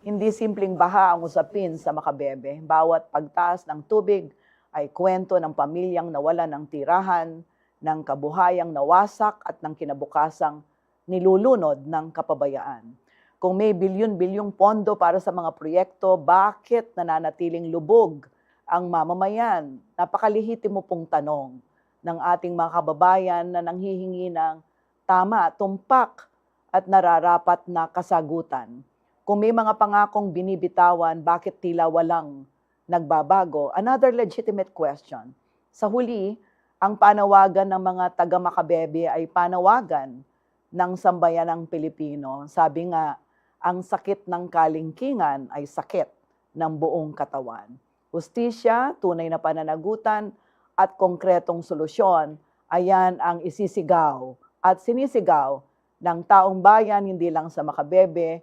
Hindi simpleng baha ang usapin sa Macabebe. Bawat pagtaas ng tubig ay kwento ng pamilyang nawalan ng tirahan, ng kabuhayang nawasak at ng kinabukasang nilulunod ng kapabayaan. Kung may bilyon-bilyong pondo para sa mga proyekto, bakit nananatiling lubog ang mamamayan? Napakalehitimo pung tanong ng ating mga kababayan na nanghihingi ng tama, tumpak at nararapat na kasagutan. Kung may mga pangakong binibitawan, bakit tila walang nagbabago? Another legitimate question. Sa huli, ang panawagan ng mga taga Macabebe ay panawagan ng sambayanang Pilipino. Sabi nga, ang sakit ng kalingkingan ay sakit ng buong katawan. Hustisya, tunay na pananagutan, at konkretong solusyon, ayan ang isisigaw at sinisigaw ng taong bayan, hindi lang sa Macabebe,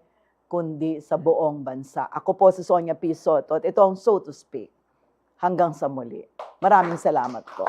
kundi sa buong bansa. Ako po si Sonia P. Soto at ito ang So to Speak. Hanggang sa muli. Maraming salamat po.